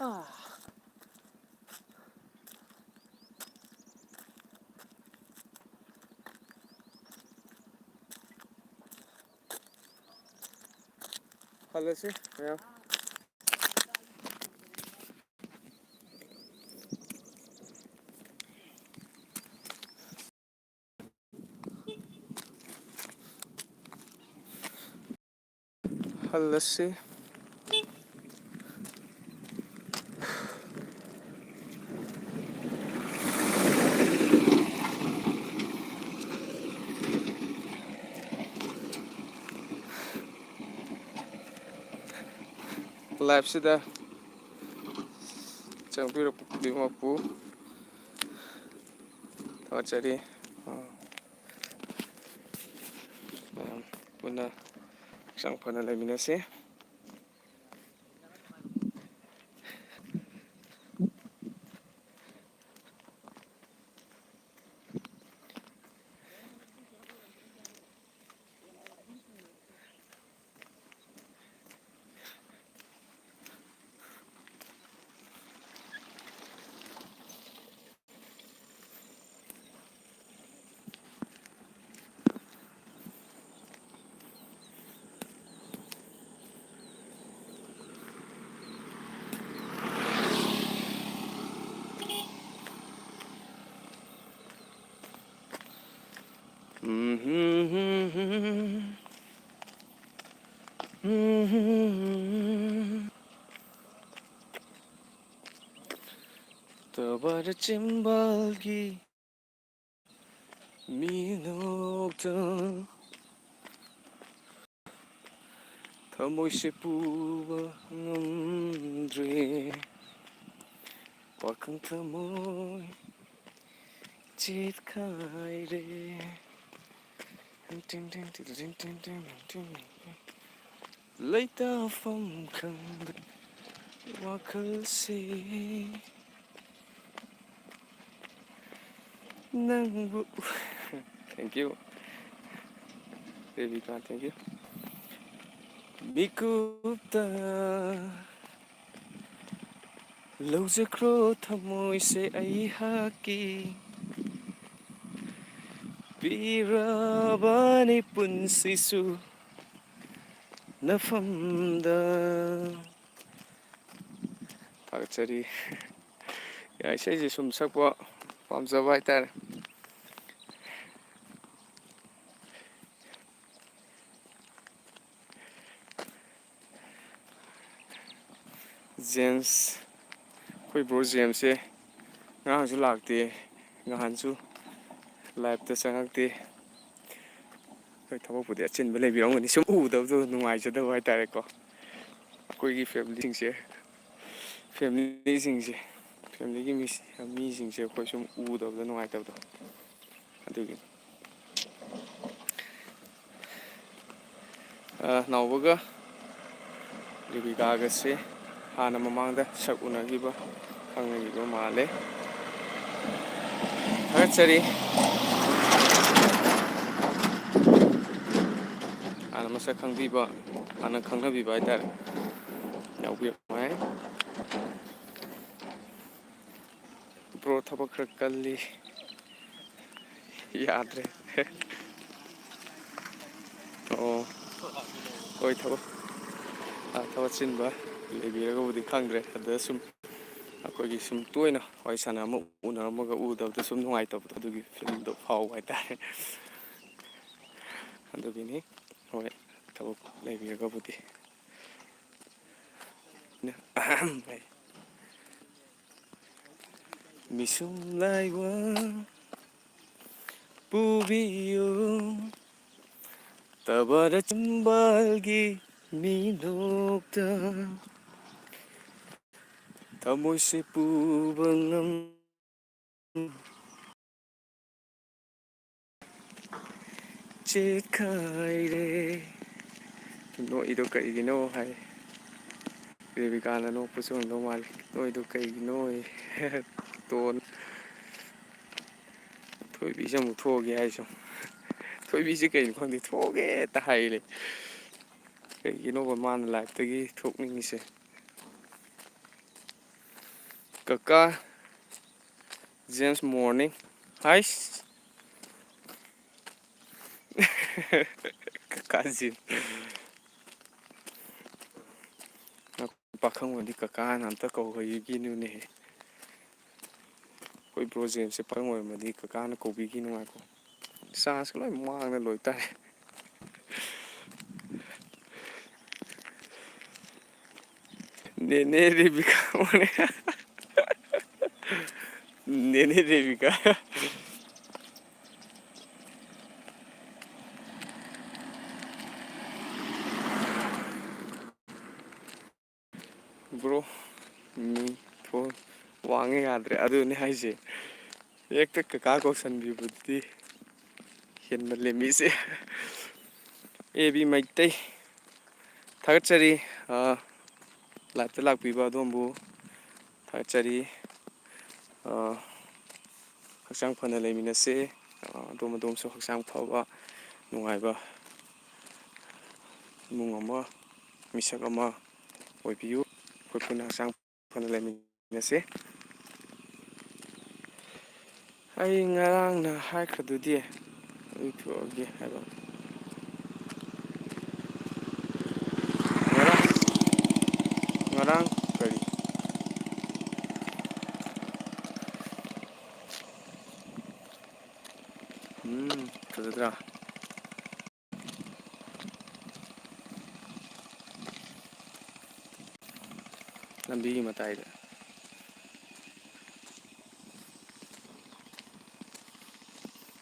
ꯑꯥ꯫ ꯍꯜꯂꯁꯤ ꯃꯌꯥꯝ꯫ ꯍꯜꯂꯁꯤ꯫ Live ꯁꯤꯗ ꯆꯪꯕꯤꯔꯛꯄ ꯈꯨꯗꯤꯡꯃꯛꯄꯨ ꯊꯥꯒꯠꯆꯔꯤ꯫ ꯃꯌꯥꯝ ꯄꯨꯟꯅ ꯍꯛꯆꯥꯡ ꯐꯅ ꯂꯩꯃꯤꯟꯅꯁꯤ꯫ ꯇꯕꯔ ꯆꯤꯝꯕꯥꯜꯒꯤ ꯃꯤꯅꯣꯛꯇ ꯊꯃꯣꯏꯁꯦ ꯄꯨꯕ ꯉꯝꯗ꯭ꯔꯦ꯫ ꯋꯥꯈꯪ ꯊꯃꯣꯏ ꯆꯦꯠꯈꯥꯏꯔꯦ꯫ ꯂꯩꯇꯥꯐꯝ ꯈꯪꯗ ꯋꯥꯈꯜꯁꯦ ꯅꯪꯕꯨ꯫ Thank you, Rebika, thank you꯫ ꯃꯤꯀꯨꯞꯇ ꯂꯧꯖꯈ꯭ꯔꯣ ꯊꯃꯣꯏꯁꯦ ꯑꯩꯍꯥꯛꯀꯤ, ꯄꯤꯔꯕꯅꯤ ꯄꯨꯟꯁꯤꯁꯨ ꯅꯐꯝꯗ꯫ ꯊꯥꯒꯠꯆꯔꯤ꯫ ꯌꯥ, ꯏꯁꯩꯁꯦ ꯁꯨꯝ ꯁꯛꯄ ꯄꯥꯝꯖꯕ ꯍꯥꯏꯇꯥꯔꯦ꯫ ꯖꯦꯝꯁ, ꯑꯩꯈꯣꯏ ꯕ꯭ꯔꯣ ꯖꯦꯝꯁꯁꯦ ꯉꯔꯥꯡꯁꯨ ꯂꯥꯛꯇꯦ, ꯅꯍꯥꯟꯁꯨ ꯂꯥꯏꯞꯇ ꯆꯪꯉꯛꯇꯦ꯫ ꯍꯣꯏ, ꯊꯕꯛꯄꯨꯗꯤ ꯑꯆꯤꯟꯕ ꯂꯩꯕꯤꯔꯝꯒꯅꯤ, ꯁꯨꯝ ꯎꯗꯕꯗꯣ ꯅꯨꯡꯉꯥꯏꯖꯗꯕ ꯍꯥꯏꯇꯥꯔꯦꯀꯣ꯫ ꯑꯩꯈꯣꯏꯒꯤ ꯐꯦꯃꯤꯂꯤꯁꯤꯡꯁꯦ, ꯐꯦꯃꯤꯂꯤꯁꯤꯡꯁꯦ, ꯐꯦꯃꯤꯂꯤꯒꯤ ꯃꯤꯁ-, ꯃꯤꯁꯤꯡꯁꯦ ꯑꯩꯈꯣꯏ ꯁꯨꯝ ꯎꯗꯕꯗ ꯅꯨꯡꯉꯥꯏꯇꯕꯗꯣ, ꯑꯗꯨꯒꯤꯅꯤ꯫ ꯑ, ꯅꯥꯎꯕꯒ ꯔꯦꯕꯤꯀꯥꯒꯁꯦ ꯍꯥꯟꯅ ꯃꯃꯥꯡꯗ ꯁꯛ ꯎꯅꯈꯤꯕ, ꯈꯪꯅꯈꯤꯕ ꯃꯥꯜꯂꯦ꯫ ꯊꯥꯒꯠꯆꯔꯤ꯫ ꯍꯥꯟꯅ ꯃꯁꯛ ꯈꯪꯕꯤꯕ, ꯍꯥꯟꯅ ꯈꯪꯅꯕꯤꯕ ꯍꯥꯏꯇꯥꯔꯦ꯫ ꯌꯥꯎꯕꯤꯔꯝꯃꯣ ꯍꯥꯏ꯫ ꯕ꯭ꯔꯣ ꯊꯕꯛ ꯈꯔ ꯀꯜꯂꯤ꯫ ꯌꯥꯗ꯭ꯔꯦ꯫ ꯑꯣ꯫ ꯍꯣꯏ, ꯊꯕꯛ, ꯑ, ꯊꯕꯛ ꯆꯤꯟꯕ ꯂꯩꯕꯤꯔꯒꯕꯨꯗꯤ ꯈꯪꯗ꯭ꯔꯦ꯫ ꯑꯗ ꯁꯨꯝ ꯑꯩꯈꯣꯏꯒꯤ ꯁꯨꯝ ꯇꯣꯏꯅ ꯋꯥꯔꯤ ꯁꯥꯟꯅꯔꯝꯃ ꯎꯅꯔꯝꯃꯒ ꯎꯗꯕꯗ ꯁꯨꯝ ꯅꯨꯡꯉꯥꯏꯇꯕꯗꯣ, ꯑꯗꯨꯒꯤ ꯐꯤꯂꯤꯡꯗꯣ ꯐꯥꯎꯕ ꯍꯥꯏꯇꯥꯔꯦ꯫ ꯑꯗꯨꯒꯤꯅꯤ꯫ ꯍꯣꯏ, ꯊꯕꯛ ꯂꯩꯕꯤꯔꯒꯕꯨꯗꯤ꯫ ꯃꯤꯁꯨꯝ ꯂꯥꯏꯋꯥ ꯄꯨꯕꯤꯌꯨ, ꯇꯕꯔ ꯆꯤꯝꯕꯥꯜꯒꯤ ꯃꯤꯅꯣꯛꯇ ꯊꯃꯣꯏꯁꯦ ꯄꯨꯕ ꯉꯝ ꯆꯦꯈꯥꯏꯔꯦ꯫ ꯅꯣꯛꯏꯗꯣ ꯀꯩꯒꯤꯅꯣ ꯍꯥꯏ꯫ ꯔꯦꯕꯤꯀꯥꯅ ꯅꯣꯛꯄꯁꯨ ꯉꯝꯗꯧ ꯃꯥꯜꯂꯤ꯫ ꯅꯣꯛꯏꯗꯣ ꯀꯩꯒꯤꯅꯣ? ꯇꯣꯟ꯫ ꯊꯣꯏꯕꯤꯁꯦ ꯑꯃꯨꯛ ꯊꯣꯛꯑꯒꯦ ꯍꯥꯏꯁꯨ꯫ ꯊꯣꯏꯕꯤꯁꯦ ꯀꯩꯅꯣ ꯈꯪꯗꯦ, ꯊꯣꯛꯑꯒꯦ ꯍꯦꯛꯇ ꯍꯥꯏ ꯂꯩ꯫ ꯀꯩꯒꯤꯅꯣꯕ ꯃꯥꯅ ꯂꯥꯏꯐꯇꯒꯤ ꯊꯣꯛꯅꯤꯡꯉꯤꯁꯦ? ꯀꯀꯥ ꯖꯦꯝꯁ ꯃꯣꯔꯅꯤꯡ꯫ ꯍꯥꯏꯁ꯫ ꯀꯀꯥ ꯖꯦꯝꯁ꯫ ꯄꯥꯈꯪ ꯑꯣꯏꯔꯗꯤ ꯀꯀꯥꯅ ꯑꯝꯇ ꯀꯧꯕꯤꯈꯤꯅꯨꯅꯦꯍꯦ꯫ ꯑꯩꯈꯣꯏ ꯕ꯭ꯔꯣ ꯖꯦꯝꯁꯁꯦ ꯄꯥꯈꯪ ꯑꯣꯏꯔꯝꯃꯗꯤ ꯀꯀꯥꯅ ꯀꯧꯕꯤꯈꯤꯅꯨ ꯉꯥꯏꯈꯣ꯫ ꯆꯥꯟꯁꯀ ꯂꯣꯏ ꯃꯥꯡꯉ ꯂꯣꯏ ꯇꯥꯔꯦ꯫ ꯅꯦꯅꯦ ꯔꯦꯕꯤꯀꯥ ꯃꯣꯔꯦ꯫ ꯅꯦꯅꯦ ꯔꯦꯕꯤꯀꯥ꯫ ꯕ꯭ꯔꯣ, ꯃꯤ ꯐꯣꯟ ꯋꯥꯡꯉꯦ ꯌꯥꯗ꯭ꯔꯦ, ꯑꯗꯨꯅꯦ ꯍꯥꯏꯁꯦ꯫ ꯍꯦꯛꯇ ꯀꯀꯥ ꯀꯧꯁꯟꯕꯤꯕꯗꯨꯗꯤ ꯍꯦꯟꯃꯜꯂꯦ ꯃꯤꯁꯦ꯫ ꯑꯦ ꯕꯤ ꯃꯩꯇꯩ, ꯊꯥꯒꯠꯆꯔꯤ꯫ ꯑ, ꯂꯥꯏꯞꯇ ꯂꯥꯛꯄꯤꯕ ꯑꯗꯣꯝꯕꯨ ꯊꯥꯒꯠꯆꯔꯤ꯫ ꯑ, ꯍꯛꯆꯥꯡ ꯐꯅ ꯂꯩꯃꯤꯟꯅꯁꯦ꯫ ꯑ, ꯑꯗꯣꯝ ꯑꯗꯣꯝꯁꯨ ꯍꯛꯆꯥꯡ ꯐꯕ, ꯅꯨꯡꯉꯥꯏꯕ ꯏꯃꯨꯡ ꯑꯃ, ꯃꯤꯁꯛ ꯑꯃ ꯑꯣꯏꯕꯤꯌꯨ꯫ ꯑꯩꯈꯣꯏ ꯄꯨꯟꯅ ꯍꯛꯆꯥꯡ ꯐꯅ ꯂꯩꯃꯤꯟꯅꯁꯦ꯫ ꯑꯩ ꯉꯔꯥꯡꯅ ꯍꯥꯏꯈ꯭ꯔꯗꯨꯗꯤ, ꯑꯗꯨ ꯊꯣꯛꯑꯒꯦ ꯍꯥꯏꯕ꯫ ꯉꯔꯥꯡ, ꯉꯔꯥꯡ ꯀꯔꯤ? ꯎꯝ, ꯐꯖꯗ꯭ꯔꯥ? ꯂꯝꯕꯤꯒꯤ ꯃꯇꯥꯏꯗ꯫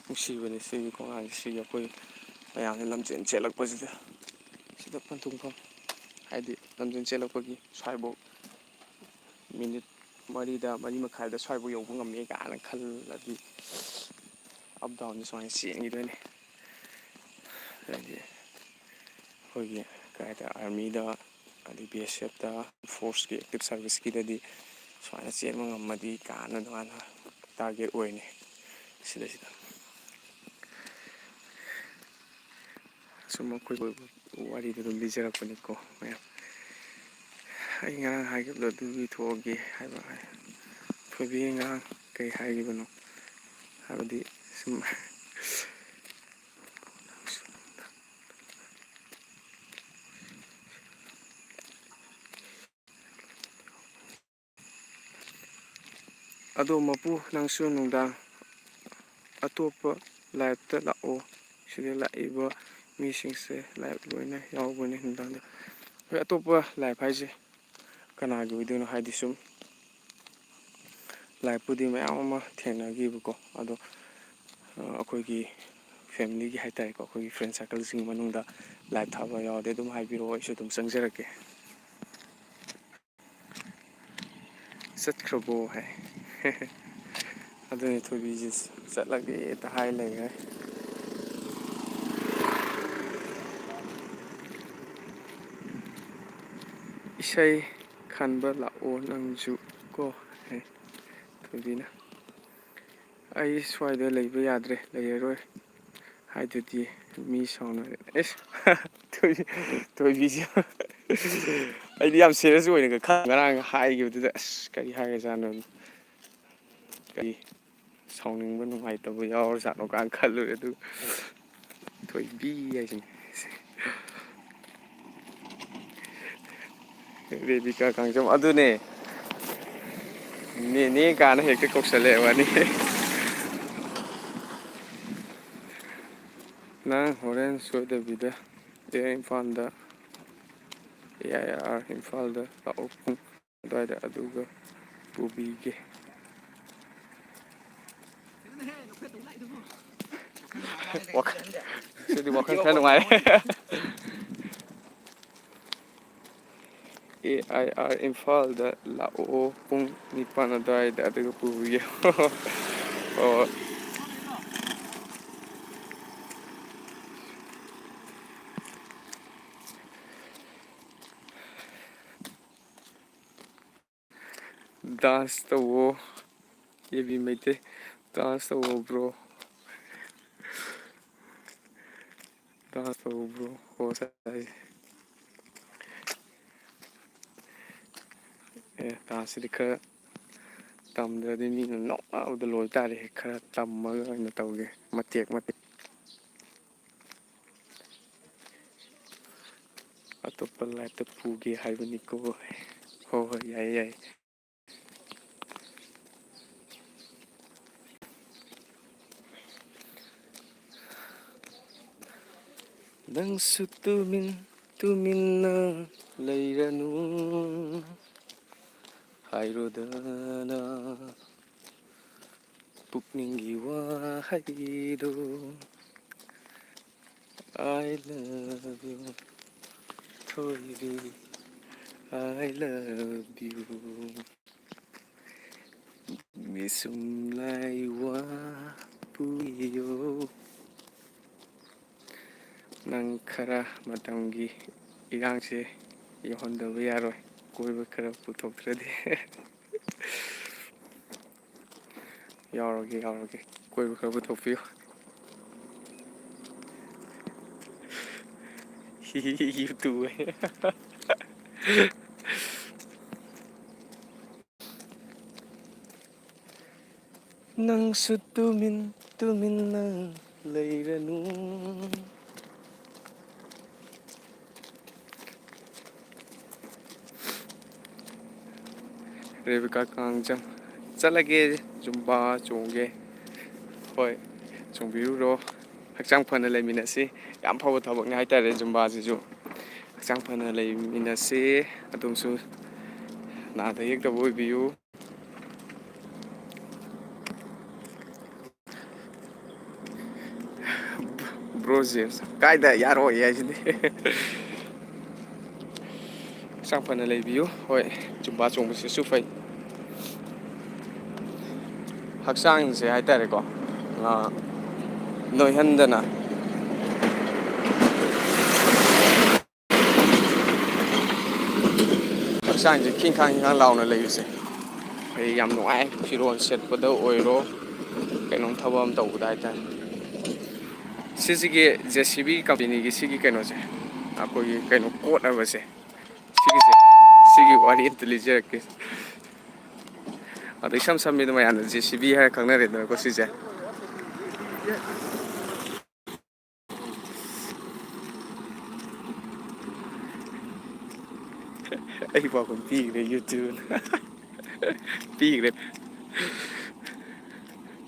ꯅꯨꯡꯁꯤꯕꯅꯤ ꯁꯤꯒꯤ ꯈꯣꯡꯒꯥꯡꯁꯦ, ꯁꯤꯒꯤ ꯑꯩꯈꯣꯏ ꯃꯌꯥꯝꯁꯦ ꯂꯝꯖꯦꯟ ꯆꯦꯜꯂꯛꯄꯁꯤꯗ꯫ ꯁꯤꯗ ꯄꯟꯊꯨꯡꯐꯝ, ꯍꯥꯏꯗꯤ ꯂꯝꯖꯦꯟ ꯆꯦꯜꯂꯛꯄꯒꯤ ꯁ꯭ꯋꯥꯏꯐꯥꯎ ꯃꯤꯅꯤꯠ ꯃꯔꯤꯗ, ꯃꯔꯤ ꯃꯈꯥꯏꯗ ꯁ꯭ꯋꯥꯏꯐꯥꯎ ꯌꯧꯕ ꯉꯝꯃꯦ ꯀꯥꯏꯅ ꯈꯜꯂꯗꯤ, ꯑꯞ ꯗꯥꯎꯟꯁꯦ ꯁꯨꯃꯥꯏꯅ ꯆꯦꯟꯈꯤꯗꯣꯏꯅꯦ꯫ ꯍꯥꯏꯗꯤ ꯑꯩꯈꯣꯏꯒꯤ ꯀꯩ ꯍꯥꯏꯇꯥꯔꯦ, ꯑꯥꯔꯃꯤꯗ, ꯑꯗꯩ ꯕꯤ ꯑꯦꯁ ꯑꯦꯐꯇ, ꯐꯣꯔꯁꯀꯤ ꯑꯦꯛꯇꯤꯞ ꯁꯥꯔꯚꯤꯁꯀꯤꯗꯗꯤ ꯁꯨꯃꯥꯏꯅ ꯆꯦꯟꯕ ꯉꯝꯃꯗꯤ ꯀꯥꯏꯅ ꯑꯗꯨꯃꯥꯏꯅ ꯇꯥꯔꯒꯦꯠ ꯑꯣꯏꯅꯤ꯫ ꯁꯤꯗꯩꯁꯤꯗ ꯁꯨꯝ ꯑꯩꯈꯣꯏ ꯋꯥꯔꯤꯗꯣ ꯑꯗꯨꯝ ꯂꯤꯖꯔꯛꯄꯅꯤꯀꯣ ꯃꯌꯥꯝ꯫ ꯑꯩ ꯉꯔꯥꯡ ꯍꯥꯏꯈꯤꯕꯗꯣ ꯑꯗꯨꯒꯤ ꯊꯣꯛꯑꯒꯦ ꯍꯥꯏꯕ꯫ ꯊꯣꯏꯕꯤ ꯉꯔꯥꯡ ꯀꯩ ꯍꯥꯏꯈꯤꯕꯅꯣ? ꯍꯥꯏꯕꯗꯤ ꯁꯨꯝ ꯑꯗꯣ ꯃꯄꯨ, ꯅꯪꯁꯨ ꯅꯨꯡꯗꯥꯡ ꯑꯇꯣꯞꯄ liveꯇ ꯂꯥꯛꯑꯣ꯫ ꯁꯤꯗ ꯂꯥꯛꯏꯕ ꯃꯤꯁꯤꯡꯁꯦ live ꯂꯣꯏꯅ ꯌꯥꯎꯕꯅꯦ ꯅꯨꯡꯗꯥꯡꯗ꯫ ꯍꯣꯏ, ꯑꯇꯣꯞꯄ live ꯍꯥꯏꯁꯦ ꯀꯅꯥꯒꯤ ꯑꯣꯏꯗꯣꯏꯅꯣ? ꯍꯥꯏꯗꯤ ꯁꯨꯝ liveꯄꯨꯗꯤ ꯃꯌꯥꯝ ꯑꯃ ꯊꯦꯡꯅꯈꯤꯕꯀꯣ, ꯑꯗꯣ, ꯑ, ꯑꯩꯈꯣꯏꯒꯤ familyꯒꯤ ꯍꯥꯏꯇꯥꯔꯦꯀꯣ, ꯑꯩꯈꯣꯏꯒꯤ friend circleꯁꯤꯡ ꯃꯅꯨꯡꯗ live ꯊꯥꯕ ꯌꯥꯎꯔꯗꯤ ꯑꯗꯨꯝ ꯍꯥꯏꯕꯤꯔꯛꯑꯣ, ꯑꯩꯁꯨ ꯑꯗꯨꯝ ꯆꯪꯖꯔꯛꯀꯦ꯫ "ꯆꯠꯈ꯭ꯔꯕꯣ?" ꯍꯥꯏ꯫ ꯑꯗꯨꯅꯤ, ꯊꯣꯏꯕꯤꯁꯦ ꯆꯠꯂꯒꯦꯗ ꯍꯥꯏ ꯂꯩꯈ꯭ꯔꯦ꯫ "ꯏꯁꯩ ꯈꯟꯕ ꯂꯥꯛꯑꯣ ꯅꯪꯁꯨ ꯀꯣ", ꯍꯥꯏ ꯊꯣꯏꯕꯤꯅ꯫ "ꯑꯩ ꯁ꯭ꯋꯥꯏꯗ ꯂꯩꯕ ꯌꯥꯗ꯭ꯔꯦ, ꯂꯩꯔꯔꯣꯏ ꯍꯥꯏꯗꯨꯗꯤ ꯃꯤ ꯁꯥꯎꯅꯔꯦ"꯫ ꯑꯦꯁ! ꯊꯣꯏ-, ꯊꯣꯏꯕꯤꯁꯦ꯫ ꯑꯩꯗꯤ ꯌꯥꯝ serious ꯑꯣꯏꯅꯒ ꯈꯜ-, ꯉꯔꯥꯡ ꯍꯥꯏꯈꯤꯕꯗꯨꯗ, ꯑꯁ, ꯀꯔꯤ ꯍꯥꯏꯔꯖꯥꯠꯅꯣ? ꯀꯔꯤ ꯁꯥꯎꯅꯤꯡꯕ, ꯅꯨꯡꯉꯥꯏꯇꯕ ꯌꯥꯎꯔꯖꯥꯠꯅꯣ ꯀꯥꯏꯅ ꯈꯜꯂꯨꯔꯦ꯫ ꯑꯗꯨ ꯊꯣꯏꯕꯤ ꯍꯥꯏꯁꯤꯅꯤ꯫ ꯔꯦꯕꯤꯀꯥ ꯀꯥꯡꯖꯝ, ꯑꯗꯨꯅꯦ꯫ ꯅꯦꯅꯦ ꯀꯥꯏꯅ ꯍꯦꯛꯇ ꯀꯧꯁꯜꯂꯛꯑꯦ ꯋꯥꯅꯤ꯫ ꯅꯪ ꯍꯣꯔꯦꯟ ꯁꯣꯏꯗꯕꯤꯗ ꯑꯦ ꯏꯝꯐꯥꯜꯗ, ꯑꯦ ꯑꯥꯏ ꯑꯥꯔ ꯏꯝꯐꯥꯜꯗ ꯂꯥꯛꯑꯣ ꯄꯨꯡ ꯑꯗꯨꯋꯥꯏꯗ, ꯑꯗꯨꯒ ꯄꯨꯕꯤꯒꯦ꯫ ꯋꯥꯈꯜ, ꯉꯁꯤꯗꯤ ꯋꯥꯈꯜ ꯈꯔ ꯅꯨꯡꯉꯥꯏꯔꯦ꯫ ꯑꯦ ꯑꯥꯏ ꯑꯥꯔ ꯏꯝꯐꯥꯜꯗ ꯂꯥꯛꯑꯣ ꯄꯨꯡ ꯅꯤꯄꯥꯟ ꯑꯗꯨꯋꯥꯏꯗ, ꯑꯗꯨꯒ ꯄꯨꯕꯤꯒꯦ꯫ ꯑꯣ꯫ Dance ꯇꯧꯋꯣ꯫ ꯑꯦ ꯕꯤ ꯃꯩꯇꯩ, dance ꯇꯧꯋꯣ bro꯫ Dance ꯇꯧꯋꯣ bro꯫ ꯍꯣ, ꯁꯥꯏ꯫ ꯑꯦ, danceꯁꯤꯗꯤ ꯈꯔ ꯇꯝꯗ꯭ꯔꯗꯤ ꯃꯤꯅ ꯅꯣꯛꯅꯕꯗ ꯂꯣꯏ ꯇꯥꯔꯦ꯫ ꯈꯔ ꯇꯝꯃꯒ ꯑꯣꯏꯅ ꯇꯧꯒꯦ, ꯃꯇꯦꯛ ꯃꯇꯦꯛ꯫ ꯑꯇꯣꯞꯄ ꯂꯥꯏꯐꯇ ꯄꯨꯒꯦ ꯍꯥꯏꯕꯅꯤꯀꯣ꯫ ꯍꯣꯏ, ꯍꯣꯏ, ꯌꯥꯏꯌꯦ, ꯌꯥꯏꯌꯦ꯫ ꯅꯪꯁꯨ ꯇꯨꯃꯤꯟ ꯇꯨꯃꯤꯟꯅ ꯂꯩꯔꯅꯨ, ꯍꯥꯏꯔꯨꯗꯅ ꯄꯨꯛꯅꯤꯡꯒꯤ ꯋꯥꯍꯩꯗꯣ꯫ I love you, ꯊꯣꯏꯕꯤ, I love you꯫ ꯃꯤꯁꯨꯝ ꯂꯥꯏ ꯋꯥ ꯄꯨꯌꯣ꯫ ꯅꯪ ꯈꯔ ꯃꯇꯝꯒꯤ ꯏꯔꯥꯡꯁꯦ ꯌꯧꯍꯟꯗꯕ ꯌꯥꯔꯣꯏ, ꯀꯣꯏꯕ ꯈꯔ ꯄꯨꯊꯣꯛꯇ꯭ꯔꯗꯤ꯫ ꯌꯥꯎꯔꯒꯦ, ꯌꯥꯎꯔꯒꯦ, ꯀꯣꯏꯕ ꯈꯔ ꯄꯨꯊꯣꯛꯄꯤꯌꯨ꯫ ꯍꯤ, ꯍꯤ, ꯍꯤ, ꯌꯨ ꯇꯨ꯫ ꯅꯪꯁꯨ ꯇꯨꯃꯤꯟ ꯇꯨꯃꯤꯟꯅ ꯂꯩꯔꯅꯨ꯫ ꯔꯦꯕꯤꯀꯥ ꯀꯥꯡꯖꯝ꯫ ꯆꯠꯂꯒꯦ, ꯖꯨꯝꯕꯥ ꯆꯣꯡꯒꯦ꯫ ꯍꯣꯏ, ꯆꯣꯡꯕꯤꯔꯨꯔꯣ꯫ ꯍꯛꯆꯥꯡ ꯐꯅ ꯂꯩꯃꯤꯟꯅꯁꯤ꯫ ꯌꯥꯝ ꯐꯕ ꯊꯕꯛꯅꯤ ꯍꯥꯏꯇꯥꯔꯦ ꯖꯨꯝꯕꯥꯁꯤꯁꯨ꯫ ꯍꯛꯆꯥꯡ ꯐꯅ ꯂꯩꯃꯤꯟꯅꯁꯤ꯫ ꯑꯗꯣꯝꯁꯨ ꯅꯥꯗ ꯌꯦꯛꯇꯕ ꯑꯣꯏꯕꯤꯌꯨ꯫ ꯕ꯭ꯔꯣ ꯖꯦꯝꯁ, ꯀꯥꯏꯗ ꯌꯥꯔꯣꯏ ꯍꯥꯏꯁꯤꯗꯤ꯫ ꯍꯛꯆꯥꯡ ꯐꯅ ꯂꯩꯕꯤꯌꯨ꯫ ꯍꯣꯏ, ꯖꯨꯝꯕꯥ ꯆꯣꯡꯕꯁꯤꯁꯨ ꯐꯩ꯫ ꯍꯛꯆꯥꯡꯁꯦ ꯍꯥꯏꯇꯥꯔꯦꯀꯣ, ꯑ, ꯅꯣꯏꯍꯟꯗꯅ ꯍꯛꯆꯥꯡꯁꯦ ꯈꯤꯡꯈꯥꯡ ꯈꯤꯡꯈꯥꯡ ꯂꯥꯎꯅ ꯂꯩꯕꯁꯦ ꯑꯩ ꯌꯥꯝ ꯅꯨꯡꯉꯥꯏ꯫ ꯐꯤꯔꯣꯜ ꯁꯦꯠꯄꯗ ꯑꯣꯏꯔꯣ, ꯀꯩꯅꯣꯝ ꯊꯕꯛ ꯑꯃ ꯇꯧꯕꯗ ꯍꯥꯏꯇꯥꯔꯦ꯫ ꯁꯤꯁꯤꯒꯤ ꯖꯦ ꯁꯤ ꯕꯤ ꯀꯝꯄꯦꯅꯤꯒꯤ ꯁꯤꯒꯤ ꯀꯩꯅꯣꯁꯦ, ꯑꯩꯈꯣꯏꯒꯤ ꯀꯩꯅꯣ ꯀꯣꯠꯅꯕꯁꯦ, ꯁꯤꯒꯤꯁꯦ, ꯁꯤꯒꯤ ꯋꯥꯔꯤ ꯑꯝꯇ ꯂꯤꯖꯔꯛꯀꯦ꯫ ꯑꯗꯣ ꯏꯁꯝ ꯁꯝꯃꯤꯗ ꯃꯌꯥꯝꯅ ꯖꯦ ꯁꯤ ꯕꯤ ꯍꯥꯏꯔ ꯈꯪꯅꯔꯦꯗꯅꯀꯣ ꯁꯤꯁꯦ꯫ ꯑꯩ ꯄꯥꯎꯈꯨꯝ ꯄꯤꯈ꯭ꯔꯦ YouTube꯫ ꯄꯤꯈ꯭ꯔꯦ꯫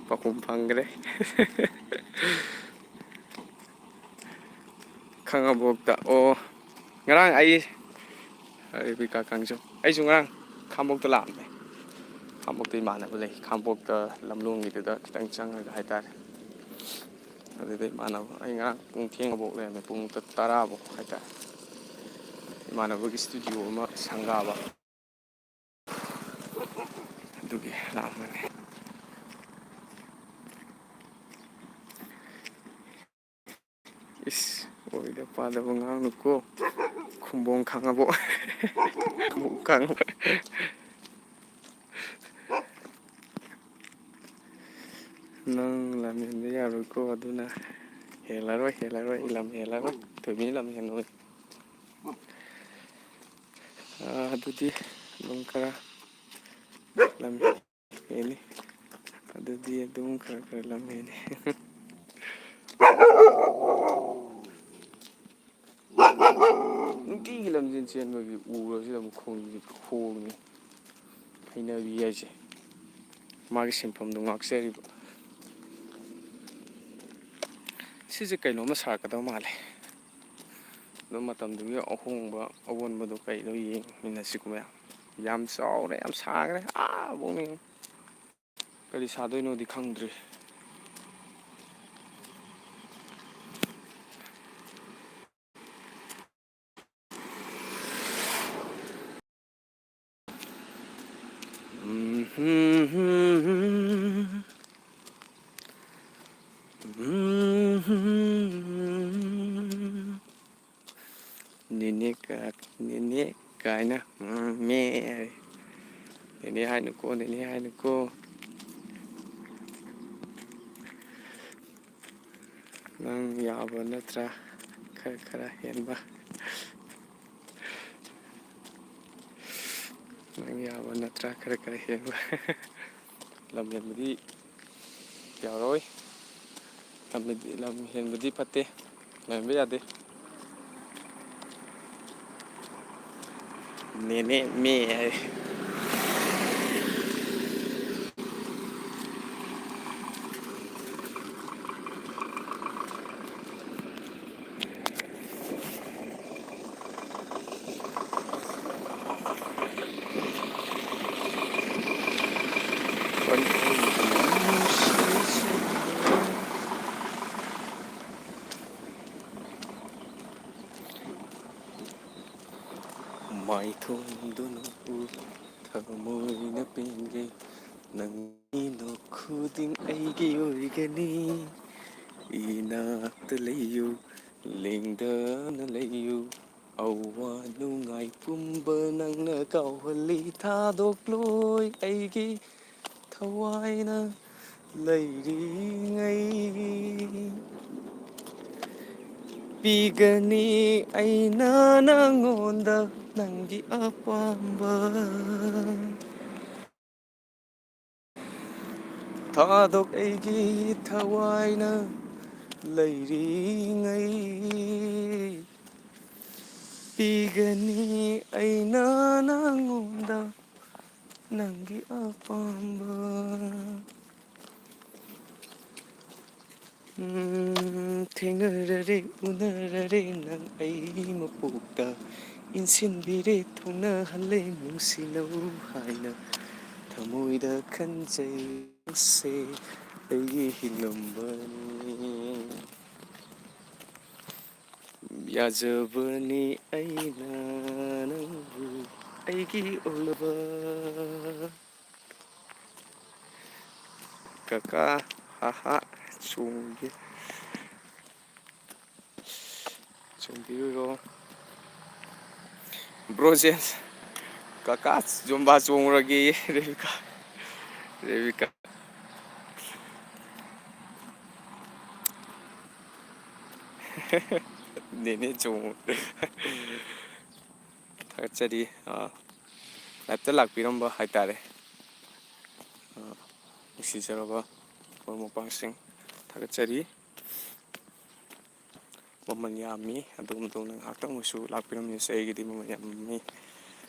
ꯄꯥꯎꯈꯨꯝ ꯐꯪꯈ꯭ꯔꯦ꯫ ꯈꯥꯉꯕꯣꯛꯇ꯫ ꯑꯣ, ꯉꯔꯥꯡ ꯑꯩ, ꯑꯩ ꯀꯥ ꯀꯥꯡꯖꯝ꯫ ꯑꯩꯁꯨ ꯉꯔꯥꯡ ꯈꯥꯉꯕꯣꯛꯇ ꯂꯥꯛꯑꯝꯃꯦ꯫ ꯈꯥꯉꯕꯣꯛꯇ ꯏꯃꯥꯟꯅꯕ ꯂꯩ꯫ ꯈꯥꯉꯕꯣꯛꯇ ꯂꯝꯂꯣꯡꯒꯤꯗꯨꯗ ꯈꯤꯇꯪ ꯆꯪꯉꯒ ꯍꯥꯏꯇꯥꯔꯦ꯫ ꯑꯗꯨꯗ ꯏꯃꯥꯟꯅꯕ, ꯑꯩ ꯉꯔꯥꯡ ꯄꯨꯡ ꯊꯦꯡꯉꯐꯥꯎ ꯂꯩꯔꯝꯃꯦ, ꯄꯨꯡ ꯇ-, ꯇꯔꯥꯐꯥꯎ ꯍꯥꯏꯇꯥꯔꯦ꯫ ꯏꯃꯥꯟꯅꯕꯒꯤ studio ꯑꯃ ꯁꯪꯒꯥꯕ꯫ ꯑꯗꯨꯒꯤ ꯂꯥꯛꯑꯝꯕꯅꯦ꯫ ꯏꯁ, ꯑꯣꯏꯗ ꯄꯥꯗꯕ ꯉꯥꯡꯅꯨꯀꯣ꯫ ꯈꯨꯝꯕꯣꯡ ꯈꯥꯉꯕꯣꯛ꯫ ꯈꯥꯉꯕꯣꯛ ꯈꯥꯉꯕꯣꯛ꯫ ꯅꯪ ꯂꯝ ꯍꯦꯟꯕ ꯌꯥꯔꯣꯏꯀꯣ, ꯑꯗꯨꯅ ꯍꯦꯜꯂꯔꯣꯏ, ꯍꯦꯜꯂꯔꯣꯏ, ꯑꯩ ꯂꯝ ꯍꯦꯜꯂꯔꯣꯏ꯫ ꯊꯣꯏꯕꯤꯅ ꯂꯝ ꯍꯦꯜꯂꯣꯏ꯫ ꯑꯥ, ꯑꯗꯨꯗꯤ ꯑꯗꯨꯝ ꯈꯔ ꯂꯝ ꯍꯦꯟꯅꯤ꯫ ꯑꯗꯨꯗꯤ ꯑꯗꯨꯝ ꯈꯔ ꯈꯔ ꯂꯝ ꯍꯦꯟꯅꯤ꯫ ꯅꯨꯡꯇꯤꯒꯤ ꯂꯝꯖꯦꯟ ꯆꯦꯟꯕꯒꯤ ꯎꯔꯁꯤꯗ ꯑꯃꯨꯛ ꯈꯣꯡ-, ꯈꯣꯡꯉꯤ꯫ ꯍꯩꯅꯕꯤ ꯍꯥꯏꯁꯦ꯫ ꯃꯥꯒꯤ ꯁꯤꯟꯐꯝꯗꯣ ꯉꯥꯛꯆꯔꯤꯕ꯫ ꯁꯤꯁꯦ ꯀꯩꯅꯣꯝꯃ ꯁꯥꯔꯛꯀꯗꯕ ꯃꯥꯜꯂꯦ꯫ ꯑꯗꯨ ꯃꯇꯝꯗꯨꯒꯤ ꯑꯍꯣꯡꯕ ꯑꯑꯣꯟꯕꯗꯣ ꯀꯩꯅꯣ ꯌꯦꯡꯃꯤꯟꯅꯁꯤꯀꯣ ꯃꯌꯥꯝ꯫ ꯌꯥꯝ ꯆꯥꯎꯔꯦ, ꯌꯥꯝ ꯁꯥꯈ꯭ꯔꯦ꯫ ꯑꯥ ꯕꯣꯛꯅꯤ꯫ ꯀꯔꯤ ꯁꯥꯗꯣꯏꯅꯣꯗꯤ ꯈꯪꯗ꯭ꯔꯤ꯫ ꯅꯦꯅꯦ ꯀ-, ꯅꯦꯅꯦ ꯀꯥꯏꯅ, ꯎꯝ, ꯃꯦ ꯍꯥꯏ꯫ ꯅꯦꯅꯦ ꯍꯥꯏꯅꯨꯀꯣ, ꯅꯦꯅꯦ ꯍꯥꯏꯅꯨꯀꯣ꯫ ꯅꯪ ꯌꯥꯕ ꯅꯠꯇ꯭ꯔꯥ? ꯈꯔ, ꯈꯔ ꯍꯦꯟꯕ꯫ ꯅꯪ ꯌꯥꯕ ꯅꯠꯇ꯭ꯔꯥ? ꯈꯔ ꯈꯔ ꯍꯦꯟꯕ꯫ ꯂꯝ ꯍꯦꯟꯕꯗꯤ ꯌꯥꯔꯣꯏ꯫ ꯂꯝ ꯍꯦꯟꯕꯗꯤ ꯐꯠꯇꯦ꯫ ꯂꯝ ꯍꯦꯟꯕ ꯌꯥꯗꯦ꯫ ꯅꯦꯅꯦ ꯃꯦ ꯍꯥꯏ꯫ ꯃꯥꯏꯊꯣꯡꯗꯨꯅ ꯎ ꯊꯃꯣꯏꯅ ꯄꯦꯟꯒꯦ꯫ ꯅꯪꯒꯤ ꯅꯣꯛ ꯈꯨꯗꯤꯡ ꯑꯩꯒꯤ ꯑꯣꯏꯒꯅꯤ꯫ ꯏꯅꯥꯛꯇ ꯂꯩꯌꯨ, ꯂꯦꯡꯗꯅ ꯂꯩꯌꯨ꯫ ꯑꯋꯥ ꯅꯨꯡꯉꯥꯏ ꯄꯨꯝꯕ ꯅꯪꯅ ꯀꯥꯎꯍꯜꯂꯤ꯫ ꯊꯥꯗꯣꯛꯂꯣꯏ ꯑꯩꯒꯤ ꯊꯋꯥꯏꯅ ꯂꯩꯔꯤꯉꯩ꯫ ꯄꯤꯒꯅꯤ ꯑꯩꯅ ꯅꯪꯉꯣꯟꯗ ꯅꯪꯒꯤ ꯑꯄꯥꯝꯕ꯫ ꯊꯥꯗꯣꯛ ꯑꯩꯒꯤ ꯊꯋꯥꯏꯅ ꯂꯩꯔꯤꯉꯩ꯫ ꯄꯤꯒꯅꯤ ꯑꯩꯅ ꯅꯪꯉꯣꯟꯗ ꯅꯪꯒꯤ ꯑꯄꯥꯝꯕ꯫ ꯎꯝ, ꯊꯦꯡꯅꯔꯔꯦ, ꯎꯅꯔꯔꯦ ꯅꯪ ꯑꯩ ꯃꯄꯣꯛꯇ꯫ ꯏꯟꯁꯤꯟꯕꯤꯔꯦ, ꯊꯨꯡꯅꯍꯜꯂꯦ, ꯅꯨꯡꯁꯤꯅꯧ ꯍꯥꯏꯅ꯫ ꯊꯃꯣꯏꯗ ꯈꯟꯖꯩ ꯅꯪꯁꯦ ꯑꯩꯒꯤ ꯍꯤꯡꯂꯝꯕꯅꯤ꯫ ꯌꯥꯖꯕꯅꯤ ꯑꯩꯅ ꯅꯪꯕꯨ ꯑꯩꯒꯤ ꯑꯣꯜꯂꯕ꯫ ꯀꯀꯥ, ꯍꯥ ꯍꯥ, ꯆꯣꯡꯒꯦ꯫ ꯆꯣꯡꯕꯤꯔꯨꯔꯣ꯫ ꯕ꯭ꯔꯣ ꯖꯦꯝꯁ, ꯀꯀꯥ ꯖꯨꯝꯕꯥ ꯆꯣꯡꯉꯨꯔꯒꯦ꯫ ꯔꯦꯕꯤꯀꯥ, ꯔꯦꯕꯤꯀꯥ꯫ ꯅꯦꯅꯦ ꯆꯣꯡꯉꯨ꯫ ꯊꯥꯒꯠꯆꯔꯤ꯫ ꯑꯥ, ꯂꯥꯏꯞꯇ ꯂꯥꯛꯄꯤꯔꯝꯕ ꯍꯥꯏꯇꯥꯔꯦ꯫ ꯑ, ꯅꯨꯡꯁꯤꯖꯔꯕ ꯃꯔꯨꯞ ꯃꯄꯥꯡꯁꯤꯡ, ꯊꯥꯒꯠꯆꯔꯤ꯫ ꯃꯃꯜ ꯌꯥꯝꯃꯤ꯫ ꯑꯗꯣꯝ ꯑꯗꯣꯝꯅ ꯉꯥꯏꯍꯥꯛꯇꯪ ꯑꯣꯏꯁꯨ ꯂꯥꯛꯄꯤꯔꯝꯃꯤꯕꯁꯦ ꯑꯩꯒꯤꯗꯤ ꯃꯃꯜ ꯌꯥꯝꯃꯤ,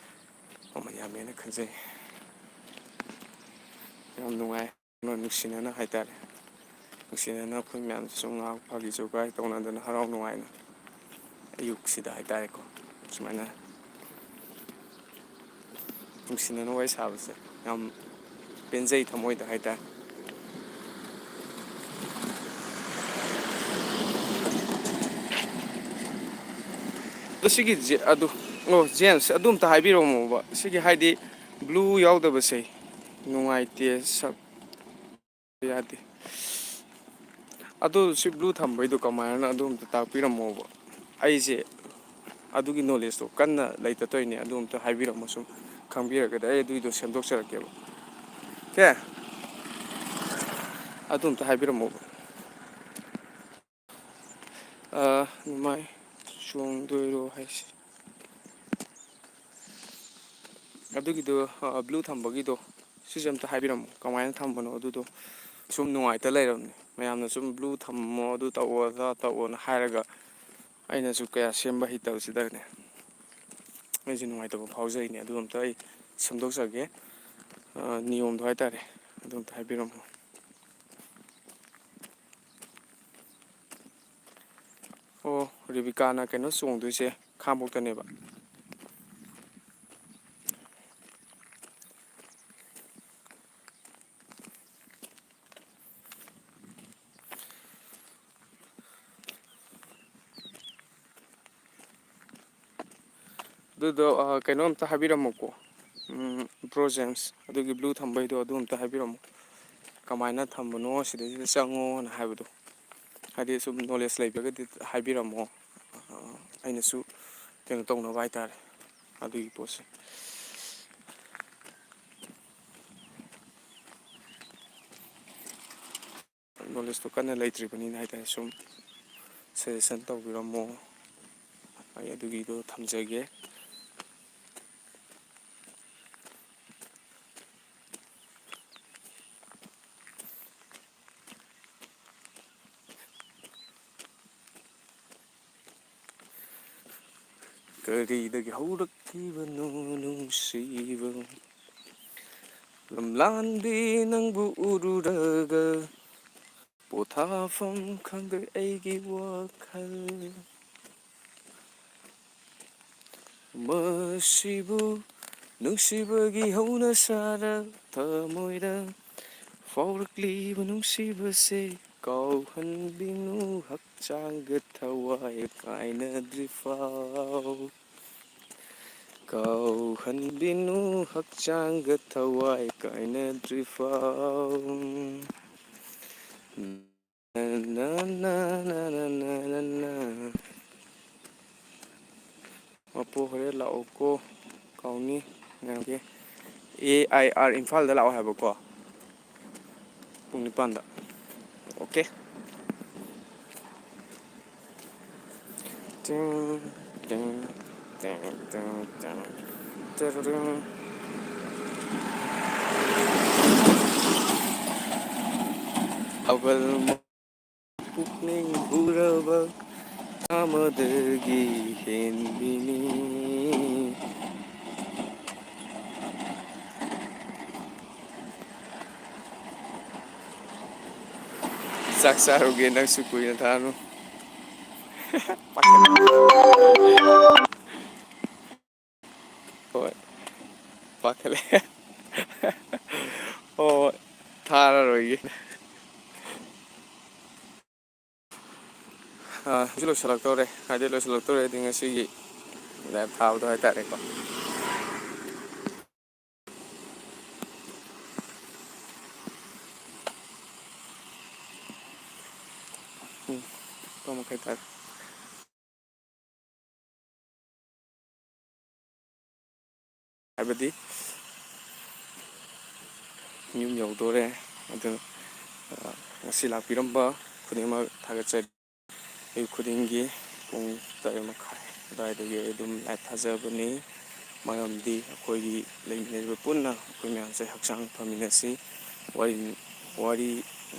ꯃꯃꯜ ꯌꯥꯝꯃꯦꯅ ꯈꯟꯖꯩ꯫ ꯌꯥꯝ ꯅꯨꯡꯉꯥꯏ꯫ ꯅꯨꯡꯁꯤꯅꯅ ꯍꯥꯏꯇꯥꯔꯦ, ꯅꯨꯡꯁꯤꯅꯅ ꯑꯩꯈꯣꯏ ꯃꯌꯥꯝꯁꯨ ꯉꯥꯏꯍꯥꯛ ꯐꯥꯒꯤ ꯖꯣꯒꯥꯏ ꯇꯧꯅꯗꯅ ꯍꯔꯥꯎ ꯅꯨꯡꯉꯥꯏꯅ ꯑꯌꯨꯛꯁꯤꯗ ꯍꯥꯏꯇꯥꯔꯦꯀꯣ, ꯁꯨꯃꯥꯏꯅ ꯅꯨꯡꯁꯤꯅꯅ ꯋꯥꯔꯤ ꯁꯥꯕꯁꯦ ꯌꯥꯝ ꯄꯦꯟꯖꯩ ꯊꯃꯣꯏꯗ ꯍꯥꯏꯇꯥꯔꯦ꯫ ꯑꯗꯣ ꯁꯤꯒꯤ ꯖꯦ-, ꯑꯗꯨ, ꯑꯣ, ꯖꯦꯝꯁ, ꯑꯗꯨ ꯑꯝꯇ ꯍꯥꯏꯕꯤꯔꯝꯃꯣꯕ꯫ ꯁꯤꯒꯤ ꯍꯥꯏꯗꯤ ꯕ꯭ꯂꯨ ꯌꯥꯎꯗꯕꯁꯦ ꯅꯨꯡꯉꯥꯏꯇꯦ, ꯁꯛ ꯌꯥꯗꯦ꯫ ꯑꯗꯨ ꯁꯤ ꯕ꯭ꯂꯨ ꯊꯝꯕꯩꯗꯣ ꯀꯃꯥꯏꯅ, ꯑꯗꯨ ꯑꯝꯇ ꯇꯥꯛꯄꯤꯔꯝꯃꯣꯕ꯫ ꯑꯩꯁꯦ ꯑꯗꯨꯒꯤ ꯅꯣꯂꯦꯖꯇꯣ ꯀꯟꯅ ꯂꯩꯇ ꯇꯧꯔꯤꯅꯦ꯫ ꯑꯗꯨ ꯑꯝꯇ ꯍꯥꯏꯕꯤꯔꯝꯃꯣ, ꯁꯨꯝ ꯈꯪꯕꯤꯔꯒꯗꯤ ꯑꯩ ꯑꯗꯨꯒꯤꯗꯣ ꯁꯦꯝꯗꯣꯛꯆꯔꯛꯀꯦꯕ꯫ ꯀꯦ? ꯑꯗꯨ ꯑꯝꯇ ꯍꯥꯏꯕꯤꯔꯝꯃꯣꯕ꯫ ꯑ, ꯅꯨꯡꯃꯥꯏ ꯆꯣꯡꯗꯣꯏꯔꯣ ꯍꯥꯏꯁꯦ? ꯑꯗꯨꯒꯤꯗꯣ, ꯑ, ꯕ꯭ꯂꯨ ꯊꯝꯕꯒꯤꯗꯣ, ꯁꯤꯁꯦ ꯑꯝꯇ ꯍꯥꯏꯕꯤꯔꯝꯃꯣ, ꯀꯃꯥꯏꯅ ꯊꯝꯕꯅꯣ ꯑꯗꯨꯗꯣ꯫ ꯁꯨꯝ ꯅꯨꯡꯉꯥꯏꯇ ꯂꯩꯔꯕꯅꯦ, ꯃꯌꯥꯝꯅ ꯁꯨꯝ ꯕ꯭ꯂꯨ ꯊꯝꯃꯣ, ꯑꯗꯨ ꯇꯧꯑꯣ, ꯑꯗꯥ ꯇꯧꯑꯣꯅ ꯍꯥꯏꯔꯒ, ꯑꯩꯅꯁꯨ ꯀꯌꯥ ꯁꯦꯝꯕ ꯍꯩꯇꯕꯁꯤꯗꯅꯦ, ꯑꯩꯁꯨ ꯅꯨꯡꯉꯥꯏꯇꯕ ꯐꯥꯎꯖꯩꯅꯦ꯫ ꯑꯗꯨ ꯑꯝꯇ ꯑꯩ ꯁꯦꯝꯗꯣꯛꯆꯒꯦ, ꯑ, ꯅꯤꯌꯣꯝꯗꯣ ꯍꯥꯏꯇꯥꯔꯦ, ꯑꯗꯨ ꯑꯝꯇ ꯍꯥꯏꯕꯤꯔꯝꯃꯣ꯫ ꯑꯣ, ꯔꯦꯕꯤꯀꯥꯅ ꯀꯩꯅꯣ ꯆꯣꯡꯗꯣꯏꯁꯦ ꯈꯥꯡꯕꯣꯛꯇꯅꯦꯕ꯫ ꯑꯗꯨꯗꯣ, ꯑ, ꯀꯩꯅꯣ ꯑꯝꯇ ꯍꯥꯏꯕꯤꯔꯝꯃꯣꯀꯣ, ꯎꯝ, ꯕ꯭ꯔꯣ ꯖꯦꯝꯁ, ꯑꯗꯨꯒꯤ ꯕ꯭ꯂꯨ ꯊꯝꯕꯩꯗꯣ ꯑꯗꯨ ꯑꯝꯇ ꯍꯥꯏꯕꯤꯔꯝꯃꯣ, ꯀꯃꯥꯏꯅ ꯊꯝꯕꯅꯣ, ꯁꯤꯗꯩꯁꯤꯗ ꯆꯪꯉꯣꯅ ꯍꯥꯏꯕꯗꯣ, ꯍꯥꯏꯗꯤ ꯁꯨꯝ ꯅꯣꯂꯦꯖ ꯂꯩꯕꯒꯗꯤ ꯍꯥꯏꯕꯤꯔꯝꯃꯣ, ꯑ, ꯑꯩꯅꯁꯨ ꯀꯩꯅꯣ ꯇꯧꯅꯕ ꯍꯥꯏꯇꯥꯔꯦ, ꯑꯗꯨꯒꯤ ꯄꯣꯠꯁꯦ꯫ ꯅꯣꯂꯦꯖꯇꯣ ꯀꯟꯅ ꯂꯩꯇ꯭ꯔꯤꯕꯅꯤꯅ ꯍꯥꯏꯇꯥꯔꯦ, ꯁꯨꯝ ꯁꯖꯦꯁꯟ ꯇꯧꯕꯤꯔꯝꯃꯣ, ꯑꯩ ꯑꯗꯨꯒꯤꯗꯣ ꯊꯝꯖꯒꯦ꯫ ꯀꯔꯤꯗꯒꯤ ꯍꯧꯔꯛꯈꯤꯕꯅꯣ ꯅꯨꯡꯁꯤꯕ? ꯂꯝꯂꯥꯟꯕꯤ ꯅꯪꯕꯨ ꯎꯔꯨꯔꯒ ꯄꯣꯊꯥꯐꯝ ꯈꯪꯗꯦ ꯑꯩꯒꯤ ꯋꯥꯈꯜ꯫ ꯃꯁꯤꯕꯨ ꯅꯨꯡꯁꯤꯕꯒꯤ ꯍꯧꯅ ꯁꯥꯔ ꯊꯃꯣꯏꯗ ꯐꯥꯎꯔꯛꯂꯤꯕ ꯅꯨꯡꯁꯤꯕꯁꯦ ꯀꯥꯎꯍꯟꯕꯤꯅꯨ ꯍꯛꯆꯥꯡꯒ ꯊꯋꯥꯏ ꯀꯥꯏꯅꯗ꯭ꯔꯤ ꯐꯥꯎ꯫ ꯀꯥꯎꯍꯟꯕꯤꯅꯨ ꯍꯛꯆꯥꯡꯒ ꯊꯋꯥꯏ ꯀꯥꯏꯅꯗ꯭ꯔꯤ ꯐꯥꯎ꯫ ꯅ, ꯅ, ꯅ꯫ ꯃꯄꯨ ꯍꯣꯔꯦꯟ ꯂꯥꯛꯑꯣꯀꯣ, ꯀꯥꯎꯅꯤ꯫ ꯉꯥꯏꯔꯝꯒꯦ꯫ ꯑꯦ ꯑꯥꯏ ꯑꯥꯔ ꯏꯝꯐꯥꯜꯗ ꯂꯥꯛꯑꯣ ꯍꯥꯏꯕꯀꯣ, ꯄꯨꯡ ꯅꯤꯄꯥꯟꯗ꯫ ꯑꯣꯀꯦ꯫ ꯇꯤꯡ, ꯇꯤꯡ, ꯇꯤꯡ, ꯇꯤꯡ, ꯇꯤꯡ, ꯇꯤꯔꯤꯡ꯫ ꯑꯕꯜ ꯄꯨꯛꯅꯤꯡ ꯍꯨꯔꯕ ꯑꯃꯗꯒꯤ ꯍꯦꯟꯕꯤꯅꯤ꯫ ꯆꯥꯛ ꯆꯥꯔꯨꯒꯦ, ꯅꯪꯁꯨ ꯀꯨꯏꯅ ꯊꯥꯅꯨ꯫ ꯍꯣꯏ, ꯄꯥꯈꯠꯂꯦ꯫ ꯍꯣꯏ, ꯍꯣꯏ, ꯊꯥꯔꯔꯣꯏꯒꯦ꯫ ꯑꯥ, ꯍꯧꯖꯤꯛ ꯂꯣꯏꯁꯤꯜꯂꯛꯇꯧꯔꯦ, ꯍꯥꯏꯗꯤ ꯂꯣꯏꯁꯤꯜꯂꯛꯇꯧꯔꯦ ꯍꯥꯏꯗꯤ ꯉꯁꯤꯒꯤ ꯂꯥꯏꯞ ꯊꯥꯕꯗꯣ ꯍꯥꯏꯇꯥꯔꯦꯀꯣ꯫ ꯎꯝ, ꯅꯤꯄꯥꯟ ꯃꯈꯥꯏ ꯇꯥꯔꯦ꯫ ꯍꯥꯏꯕꯗꯤ ꯌꯨꯝ ꯌꯧꯗꯣꯔꯦ꯫ ꯑꯗꯨ, ꯑ, ꯉꯁꯤ ꯂꯥꯛꯄꯤꯔꯝꯕ ꯈꯨꯗꯤꯡꯃꯛ ꯊꯥꯒꯠꯆꯔꯤ꯫ ꯑꯌꯨꯛ ꯈꯨꯗꯤꯡꯒꯤ ꯄꯨꯡ ꯇꯔꯦꯠ ꯃꯈꯥꯏ ꯑꯗꯨꯋꯥꯏꯗꯒꯤ ꯑꯩ ꯑꯗꯨꯝ ꯂꯥꯏꯞ ꯊꯥꯖꯕꯅꯤ꯫ ꯃꯔꯝꯗꯤ ꯑꯩꯈꯣꯏꯒꯤ ꯂꯩꯃꯤꯟꯅꯔꯤꯕ ꯄꯨꯟꯅ ꯑꯩꯈꯣꯏ ꯃꯌꯥꯝꯁꯦ ꯍꯛꯆꯥꯡ ꯐꯃꯤꯟꯅꯁꯤ꯫ ꯋꯥꯔꯤ, ꯋꯥꯔꯤ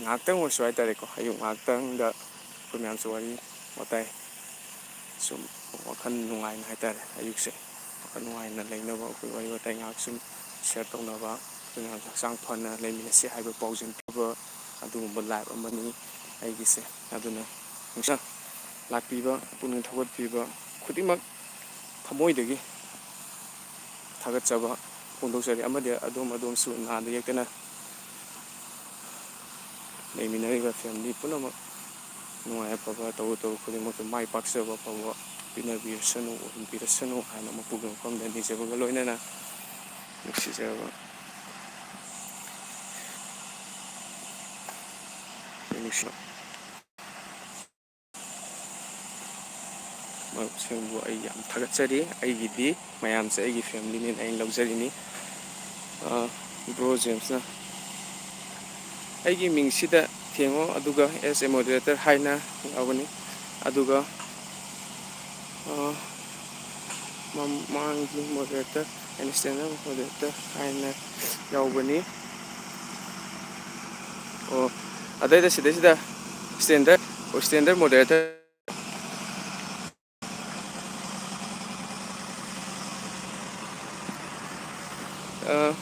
ꯉꯥꯏꯍꯥꯛꯇꯪ ꯑꯣꯏꯔꯁꯨ ꯍꯥꯏꯇꯥꯔꯦꯀꯣ, ꯑꯌꯨꯛ ꯉꯥꯏꯍꯥꯛꯇꯪꯗ ꯑꯩꯈꯣꯏ ꯃꯌꯥꯝꯁꯦ ꯋꯥꯔꯤ ꯋꯥꯇꯥꯏ ꯁꯨꯝ ꯋꯥꯈꯜ ꯅꯨꯡꯉꯥꯏꯅ ꯍꯥꯏꯇꯥꯔꯦ, ꯑꯌꯨꯛꯁꯦ ꯋꯥꯈꯜ ꯅꯨꯡꯉꯥꯏꯅ ꯂꯩꯅꯕ, ꯑꯩꯈꯣꯏ ꯋꯥꯔꯤ ꯋꯥꯇꯥꯏ ꯉꯥꯏꯍꯥꯛ ꯁꯨꯝ ꯁꯤꯌꯔ ꯇꯧꯅꯕ, ꯑꯩꯈꯣꯏ ꯃꯌꯥꯝꯁꯨ ꯍꯛꯆꯥꯡ ꯐꯅ ꯂꯩꯃꯤꯟꯅꯁꯤ ꯍꯥꯏꯕ ꯄꯥꯎꯖꯦꯜ ꯄꯤꯕ ꯑꯗꯨꯒꯨꯝꯕ ꯂꯥꯏꯐ ꯑꯃꯅꯤ ꯑꯩꯒꯤꯁꯦ꯫ ꯑꯗꯨꯅ ꯅꯨꯡꯁꯥ ꯂꯥꯛꯄꯤꯕ, ꯄꯨꯛꯅꯤꯡ ꯊꯧꯒꯠꯄꯤꯕ ꯈꯨꯗꯤꯡꯃꯛ ꯊꯃꯣꯏꯗꯒꯤ ꯊꯥꯒꯠꯆꯕ ꯐꯣꯡꯗꯣꯛꯆꯔꯤ꯫ ꯑꯃꯗꯤ ꯑꯗꯣꯝ ꯑꯗꯣꯝꯁꯨ ꯅꯥꯗ ꯌꯦꯛꯇꯅ ꯂꯩꯃꯤꯟꯅꯔꯤꯕ ꯐꯦꯃꯤꯂꯤ ꯄꯨꯝꯅꯃꯛ ꯅꯨꯡꯉꯥꯏ ꯑꯐꯕ, ꯇꯧꯔꯨ ꯇꯧꯔꯨ ꯈꯨꯗꯤꯡꯃꯛꯇ ꯃꯥꯏ ꯄꯥꯛꯆꯕ ꯑꯐꯕ ꯄꯤꯅꯕꯤꯔꯁꯅꯨ, ꯑꯣꯏꯍꯟꯕꯤꯔꯁꯅꯨ ꯍꯥꯏꯅ ꯃꯄꯨꯒꯤ ꯃꯐꯝꯗ ꯅꯤꯖꯕꯒ ꯂꯣꯏꯅꯅ ꯅꯨꯡꯁꯤꯖꯔꯕ ꯅꯨꯡꯁꯤ ꯃꯔꯨꯞꯁꯤꯡꯕꯨ ꯑꯩ ꯌꯥꯝ ꯊꯥꯒꯠꯆꯔꯤ꯫ ꯑꯩꯒꯤꯗꯤ ꯃꯌꯥꯝꯁꯦ ꯑꯩꯒꯤ ꯐꯦꯃꯤꯂꯤꯅꯦꯅ ꯑꯩꯅ ꯂꯧꯖꯔꯤꯅꯤ꯫ ꯑ, ꯕ꯭ꯔꯣ ꯖꯦꯝꯁꯅ ꯑꯩꯒꯤ ꯃꯤꯡꯁꯤꯗ ꯊꯦꯡꯉꯣ, ꯑꯗꯨꯒ as a moderator ꯍꯥꯏꯅ ꯌꯥꯎꯒꯅꯤ꯫ ꯑꯗꯨꯒ, ꯑ, ꯃꯃꯥꯡꯒꯤ moderator and standard moderator ꯍꯥꯏꯅ ꯌꯥꯎꯕꯅꯤ꯫ ꯑꯣ, ꯑꯗꯩꯗ ꯁꯤꯗꯩꯁꯤꯗ standard, standard moderator꯫ ꯑ,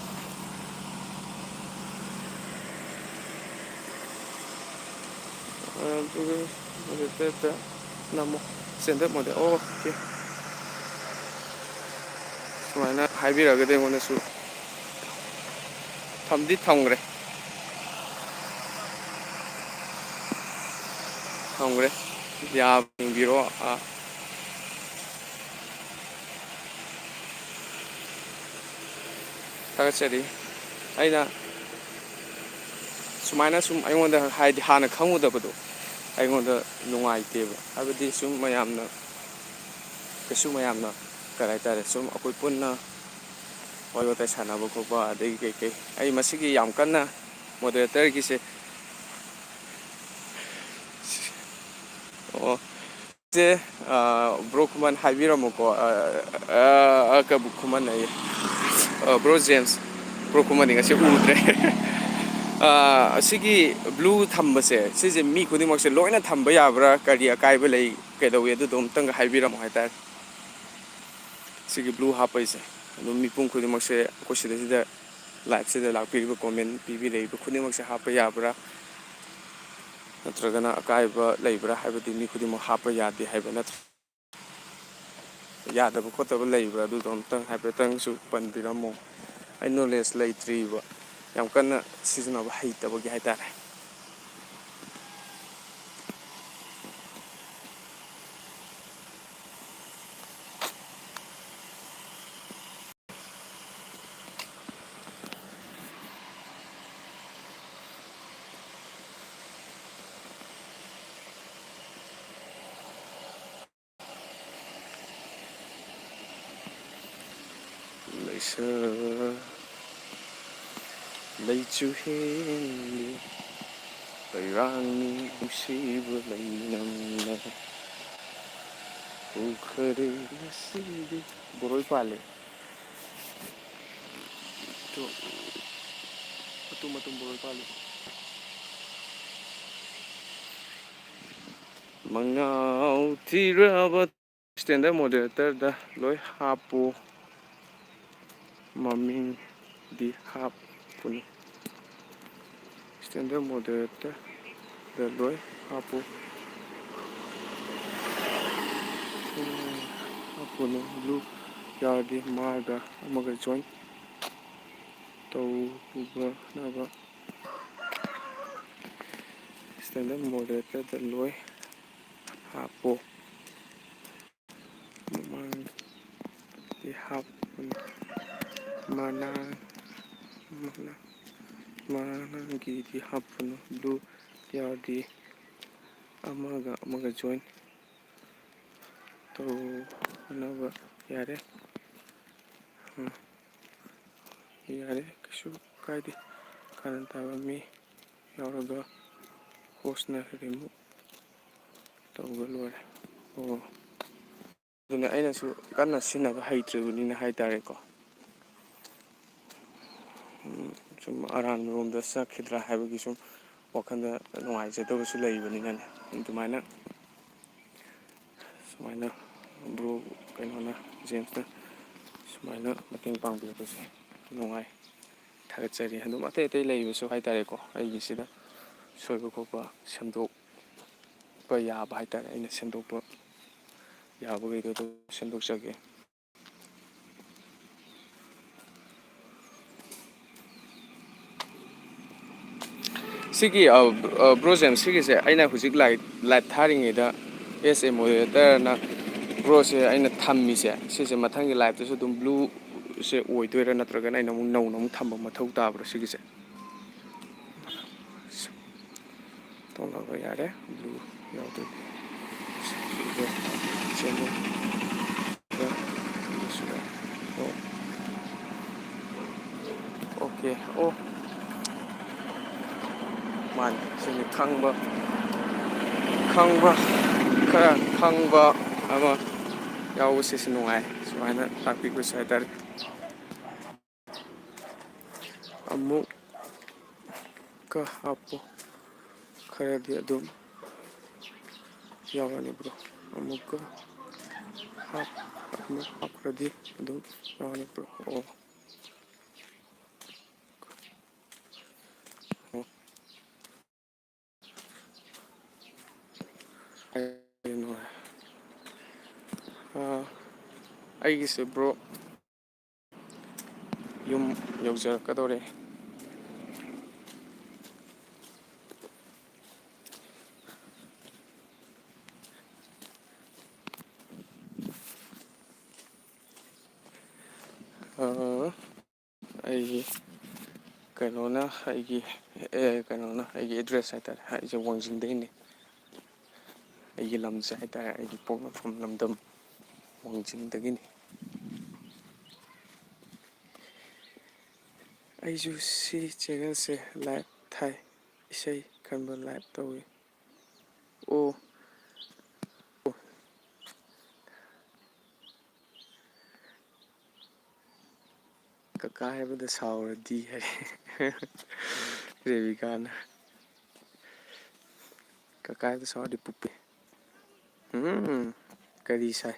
ꯑꯗꯨꯒ moderator ꯅꯝꯃꯣ꯫ Standard moderator, okay꯫ ꯁꯨꯃꯥꯏꯅ ꯍꯥꯏꯕꯤꯔꯛꯑꯒꯗꯤ ꯑꯩꯉꯣꯟꯗꯁꯨ ꯊꯝꯗꯤ ꯊꯝꯈ꯭ꯔꯦ꯫ ꯊꯝꯈ꯭ꯔꯦ꯫ ꯌꯥꯕ ꯌꯦꯡꯕꯤꯔꯣ꯫ ꯑꯥ꯫ ꯊꯥꯒꯠꯆꯔꯤ꯫ ꯑꯩꯅ ꯁꯨꯃꯥꯏꯅ ꯁꯨꯝ ꯑꯩꯉꯣꯟꯗ, ꯍꯥꯏꯗꯤ, ꯍꯥꯟꯅ ꯈꯪꯉꯨꯗꯕꯗꯣ ꯑꯩꯉꯣꯟꯗ ꯅꯨꯡꯉꯥꯏꯇꯦꯕ꯫ ꯍꯥꯏꯕꯗꯤ ꯁꯨꯝ ꯃꯌꯥꯝꯅ ꯀꯩꯁꯨ, ꯃꯌꯥꯝꯅ ꯀꯔꯤ ꯍꯥꯏꯇꯥꯔꯦ, ꯁꯨꯝ ꯑꯩꯈꯣꯏ ꯄꯨꯟꯅ ꯋꯥꯔꯤ ꯋꯥꯇꯥꯏ ꯁꯥꯟꯅꯕ ꯈꯣꯠꯄ, ꯑꯗꯒꯤ ꯀꯩꯀꯩ, ꯑꯩ ꯃꯁꯤꯒꯤ ꯌꯥꯝ ꯀꯟꯅ moderatorꯒꯤꯁꯦ, ꯑꯣ, ꯁꯦ, ꯑ, ꯕ꯭ꯔꯣ ꯈꯨꯃꯟ ꯍꯥꯏꯕꯤꯔꯝꯃꯨꯀꯣ꯫ ꯑ, ꯑ, ꯑ, ꯀꯕꯨ ꯈꯨꯃꯟ ꯑꯌꯦ꯫ ꯑ, ꯕ꯭ꯔꯣ ꯖꯦꯝꯁ, ꯕ꯭ꯔꯣ ꯈꯨꯃꯟꯗꯤ ꯉꯁꯤ ꯎꯗ꯭ꯔꯦ꯫ ꯑꯥ, ꯑꯁꯤꯒꯤ ꯕ꯭ꯂꯨ ꯊꯝꯕꯁꯦ, ꯁꯤꯁꯦ ꯃꯤ ꯈꯨꯗꯤꯡꯃꯛꯁꯦ ꯂꯣꯏꯅ ꯊꯝꯕ ꯌꯥꯕ꯭ꯔꯥ? ꯀꯔꯤ ꯑꯀꯥꯏꯕ ꯂꯩ? ꯀꯩꯗꯧꯏ? ꯑꯗꯨꯗꯣ ꯑꯃꯨꯛꯇꯪꯒ ꯍꯥꯏꯕꯤꯔꯝꯃꯣ ꯍꯥꯏꯇꯥꯔꯦ꯫ ꯁꯤꯒꯤ ꯕ꯭ꯂꯨ ꯍꯥꯞꯄꯩꯁꯦ ꯑꯗꯨꯝ ꯃꯤꯄꯨꯝ ꯈꯨꯗꯤꯡꯃꯛꯁꯦ ꯑꯩꯈꯣꯏ ꯁꯤꯗꯩꯁꯤꯗ, ꯂꯥꯏꯚꯁꯤꯗ ꯂꯥꯛꯄꯤꯔꯤꯕ, ꯀꯣꯃꯦꯟ ꯄꯤꯕꯤꯔꯛꯏꯕ ꯈꯨꯗꯤꯡꯃꯛꯁꯦ ꯍꯥꯞꯄ ꯌꯥꯕ꯭ꯔꯥ, ꯅꯠꯇ꯭ꯔꯒꯅ ꯑꯀꯥꯏꯕ ꯂꯩꯕ꯭ꯔꯥ ꯍꯥꯏꯕꯗꯤ ꯃꯤ ꯈꯨꯗꯤꯡꯃꯛ ꯍꯥꯞꯄ ꯌꯥꯗꯦ ꯍꯥꯏꯕ ꯅꯠꯇ꯭ꯔꯣ? ꯌꯥꯗꯕ ꯈꯣꯠꯇꯕ ꯂꯩꯕ꯭ꯔꯥ? ꯑꯗꯨꯗꯣ ꯑꯝꯇꯪ ꯍꯥꯏꯐꯦꯠꯇꯪꯁꯨ ꯄꯟꯕꯤꯔꯝꯃꯣ꯫ ꯑꯩ ꯅꯣꯂꯦꯖ ꯂꯩꯇ꯭ꯔꯤꯕ, ꯌꯥꯝ ꯀꯟꯅ ꯁꯤꯖꯤꯟꯅꯕ ꯍꯩꯇꯕꯒꯤ ꯍꯥꯏꯇꯥꯔꯦ꯫ ꯂꯩꯁꯛ ꯂꯩꯆꯨ ꯍꯦꯟꯕꯤ ꯂꯩꯔꯥꯡꯅꯤ ꯅꯨꯡꯁꯤꯕ ꯂꯩꯅꯝꯅ ꯎꯈꯔꯦ ꯉꯁꯤꯗꯤ꯫ ꯕꯣꯔꯣꯏ ꯄꯥꯜꯂꯦ꯫ ꯇꯨ, ꯃꯇꯨꯝ ꯃꯇꯨꯝ ꯕꯣꯔꯣꯏ ꯄꯥꯜꯂꯤ꯫ ꯃꯉꯥꯎ ꯊꯤꯔꯕ ꯁ꯭ꯇꯦꯟꯗꯔ ꯃꯣꯗꯔꯦꯇꯔꯗ ꯂꯣꯏ ꯍꯥꯞꯄꯨ꯫ ꯃꯃꯤꯡꯗꯤ ꯍꯥꯞꯄꯨꯅꯨ꯫ ꯁ꯭ꯇꯦꯟꯗꯔ ꯃꯣꯗꯔꯦꯇꯔꯗ ꯂꯣꯏ ꯍꯥꯞꯄꯨ꯫ ꯍꯥꯞꯄꯨꯅꯨ꯫ ꯕ꯭ꯂꯨ ꯌꯥꯔꯗꯤ ꯃꯥꯒ ꯑꯃꯒ ꯖꯣꯏꯟ ꯇꯧꯅꯕ ꯁ꯭ꯇꯦꯟꯗꯔ ꯃꯣꯗꯔꯦꯇꯔꯗ ꯂꯣꯏ ꯍꯥꯞꯄꯨ꯫ ꯃꯃꯥꯡꯗꯤ ꯍꯥꯞꯄꯨꯅꯨ꯫ ꯃꯅꯥ-, ꯃꯅꯥ-, ꯃꯅꯥꯒꯤꯗꯤ ꯍꯥꯞꯄꯨꯅꯨ꯫ ꯕ꯭ꯂꯨ ꯌꯥꯔꯗꯤ ꯑꯃꯒ ꯑꯃꯒ ꯖꯣꯏꯟ ꯇꯧꯅꯕ ꯌꯥꯔꯦ꯫ ꯎꯝ꯫ ꯌꯥꯔꯦ, ꯀꯩꯁꯨ ꯀꯥꯏꯗꯦ꯫ ꯀꯥꯔꯟ ꯇꯥꯕ ꯃꯤ ꯌꯥꯎꯔꯒ ꯍꯣꯁꯅ ꯔꯤꯃꯨꯚ ꯇꯧꯔꯒ ꯂꯣꯏꯔꯦ꯫ ꯑꯣ꯫ ꯑꯗꯨꯅꯦ, ꯑꯩꯅꯁꯨ ꯀꯟꯅ ꯁꯤꯖꯤꯟꯅꯕ ꯍꯩꯇ꯭ꯔꯤꯕꯅꯤꯅ ꯍꯥꯏꯇꯥꯔꯦꯀꯣ꯫ ꯎꯝ, ꯁꯨꯝ ꯑꯔꯥꯟꯕ ꯔꯣꯝꯗ ꯆꯠꯈꯤꯗ꯭ꯔꯥ ꯍꯥꯏꯕꯒꯤ ꯁꯨꯝ ꯋꯥꯈꯜꯗ ꯅꯨꯡꯉꯥꯏꯖꯗꯕꯁꯨ ꯂꯩꯕꯅꯤꯅꯅꯦ, ꯑꯗꯨꯃꯥꯏꯅ ꯁꯨꯃꯥꯏꯅ ꯕ꯭ꯔꯣ ꯀꯩꯅꯣꯅ, ꯖꯦꯝꯁꯅ ꯁꯨꯃꯥꯏꯅ ꯃꯇꯦꯡ ꯄꯥꯡꯕꯤꯔꯛꯄꯁꯦ ꯅꯨꯡꯉꯥꯏ, ꯊꯥꯒꯠꯆꯔꯤ꯫ ꯑꯗꯨꯝ ꯑꯇꯩ ꯑꯇꯩ ꯂꯩꯕꯁꯨ ꯍꯥꯏꯇꯥꯔꯦꯀꯣ, ꯑꯩꯒꯤꯁꯤꯗ ꯁꯣꯏꯕ ꯈꯣꯠꯄ ꯁꯦꯝꯗꯣꯛꯄ ꯌꯥꯕ ꯍꯥꯏꯇꯥꯔꯦ, ꯑꯩꯅ ꯁꯦꯝꯗꯣꯛꯄ ꯌꯥꯕꯈꯩꯗꯣ ꯑꯗꯨꯝ ꯁꯦꯝꯗꯣꯛꯆꯒꯦ꯫ ꯁꯤꯒꯤ, ꯑ, ꯑ, ꯕ꯭ꯔꯣ ꯖꯦꯝꯁ, ꯁꯤꯒꯤꯁꯦ ꯑꯩꯅ ꯍꯧꯖꯤꯛ ꯂꯥꯏꯚ, ꯂꯥꯏꯚ ꯊꯥꯔꯤꯉꯩꯗ ꯑꯦꯁ ꯑꯦ ꯃꯣꯗꯦꯔꯦꯇꯔꯅ ꯕ꯭ꯔꯣꯁꯦ ꯑꯩꯅ ꯊꯝꯃꯤꯁꯦ, ꯁꯤꯁꯦ ꯃꯊꯪꯒꯤ ꯂꯥꯏꯚꯇꯁꯨ ꯑꯗꯨꯝ ꯕ꯭ꯂꯨꯁꯦ ꯑꯣꯏꯗꯣꯏꯔꯥ, ꯅꯠꯇ꯭ꯔꯒꯅ ꯑꯩꯅ ꯑꯃꯨꯛ ꯅꯧꯅ ꯑꯃꯨꯛ ꯊꯝꯕ ꯃꯊꯧ ꯇꯥꯕ꯭ꯔꯥ ꯁꯤꯒꯤꯁꯦ? ꯇꯣꯛꯅꯕ ꯌꯥꯔꯦ꯫ ꯕ꯭ꯂꯨ ꯌꯥꯎꯗꯣꯏꯅꯤ꯫ ꯁꯤꯗ ꯆꯦꯟꯕ꯫ ꯑꯣ꯫ ꯑꯣꯀꯦ꯫ ꯑꯣ꯫ ꯃꯥꯅꯤ꯫ ꯁꯤꯅꯤ ꯈꯪꯕ꯫ ꯈꯪꯕ꯫ ꯈꯔ ꯈꯪꯕ ꯑꯃ ꯌꯥꯎꯕꯁꯤꯁꯨ ꯅꯨꯡꯉꯥꯏ꯫ ꯁꯨꯃꯥꯏꯅ ꯇꯥꯛꯄꯤꯕꯁꯨ ꯍꯥꯏꯇꯥꯔꯦ꯫ ꯑꯃꯨꯛꯀ ꯍꯥꯞꯄꯨ꯫ ꯈꯔꯗꯤ ꯑꯗꯨꯝ ꯌꯥꯎꯔꯅꯤ ꯕ꯭ꯔꯣ꯫ ꯑꯃꯨꯛꯀ ꯍꯥꯞ-, ꯑꯃꯨꯛ ꯍꯥꯞꯈ꯭ꯔꯗꯤ ꯑꯗꯨꯝ ꯌꯥꯎꯔꯅꯤ ꯕ꯭ꯔꯣ꯫ ꯑꯣ꯫ ꯑꯣ꯫ ꯑꯥ, ꯑꯩꯒꯤꯁꯦ ꯕ꯭ꯔꯣ, ꯌꯨꯝ ꯌꯧꯖꯔꯛꯀꯗꯧꯔꯦ꯫ ꯑꯥ, ꯑꯩꯒꯤ ꯀꯩꯅꯣꯅ, ꯑꯩꯒꯤ, ꯑꯦ, ꯀꯩꯅꯣꯅ, ꯑꯩꯒꯤ ꯑꯦꯗ꯭ꯔꯦꯁ ꯍꯥꯏꯇꯥꯔꯦ, ꯑꯩꯁꯦ ꯋꯥꯡꯖꯤꯡꯗꯒꯤꯅꯤ꯫ ꯑꯩꯒꯤ ꯂꯝꯁꯦ ꯍꯥꯏꯇꯥꯔꯦ, ꯑꯩꯒꯤ ꯄꯣꯛꯅꯐꯝ ꯂꯝꯗꯝ ꯋꯥꯡꯖꯤꯡꯗꯒꯤꯅꯤ꯫ ꯑꯩꯁꯨ ꯁꯤ ꯆꯦꯅꯦꯜꯁꯦ ꯂꯥꯏꯚ ꯊꯥꯏ, ꯏꯁꯩ ꯈꯟꯕ ꯂꯥꯏꯚ ꯇꯧꯏ꯫ ꯑꯣ꯫ ꯀꯀꯥ ꯍꯥꯏꯕꯗ ꯁꯥꯎꯔꯗꯤ ꯍꯥꯏ꯫ ꯔꯦꯕꯤꯀꯥꯅ꯫ ꯀꯀꯥꯏꯗ ꯁꯥꯎꯔꯗꯤ ꯄꯨꯄꯤ꯫ ꯎꯝ, ꯀꯔꯤ ꯁꯥꯏ?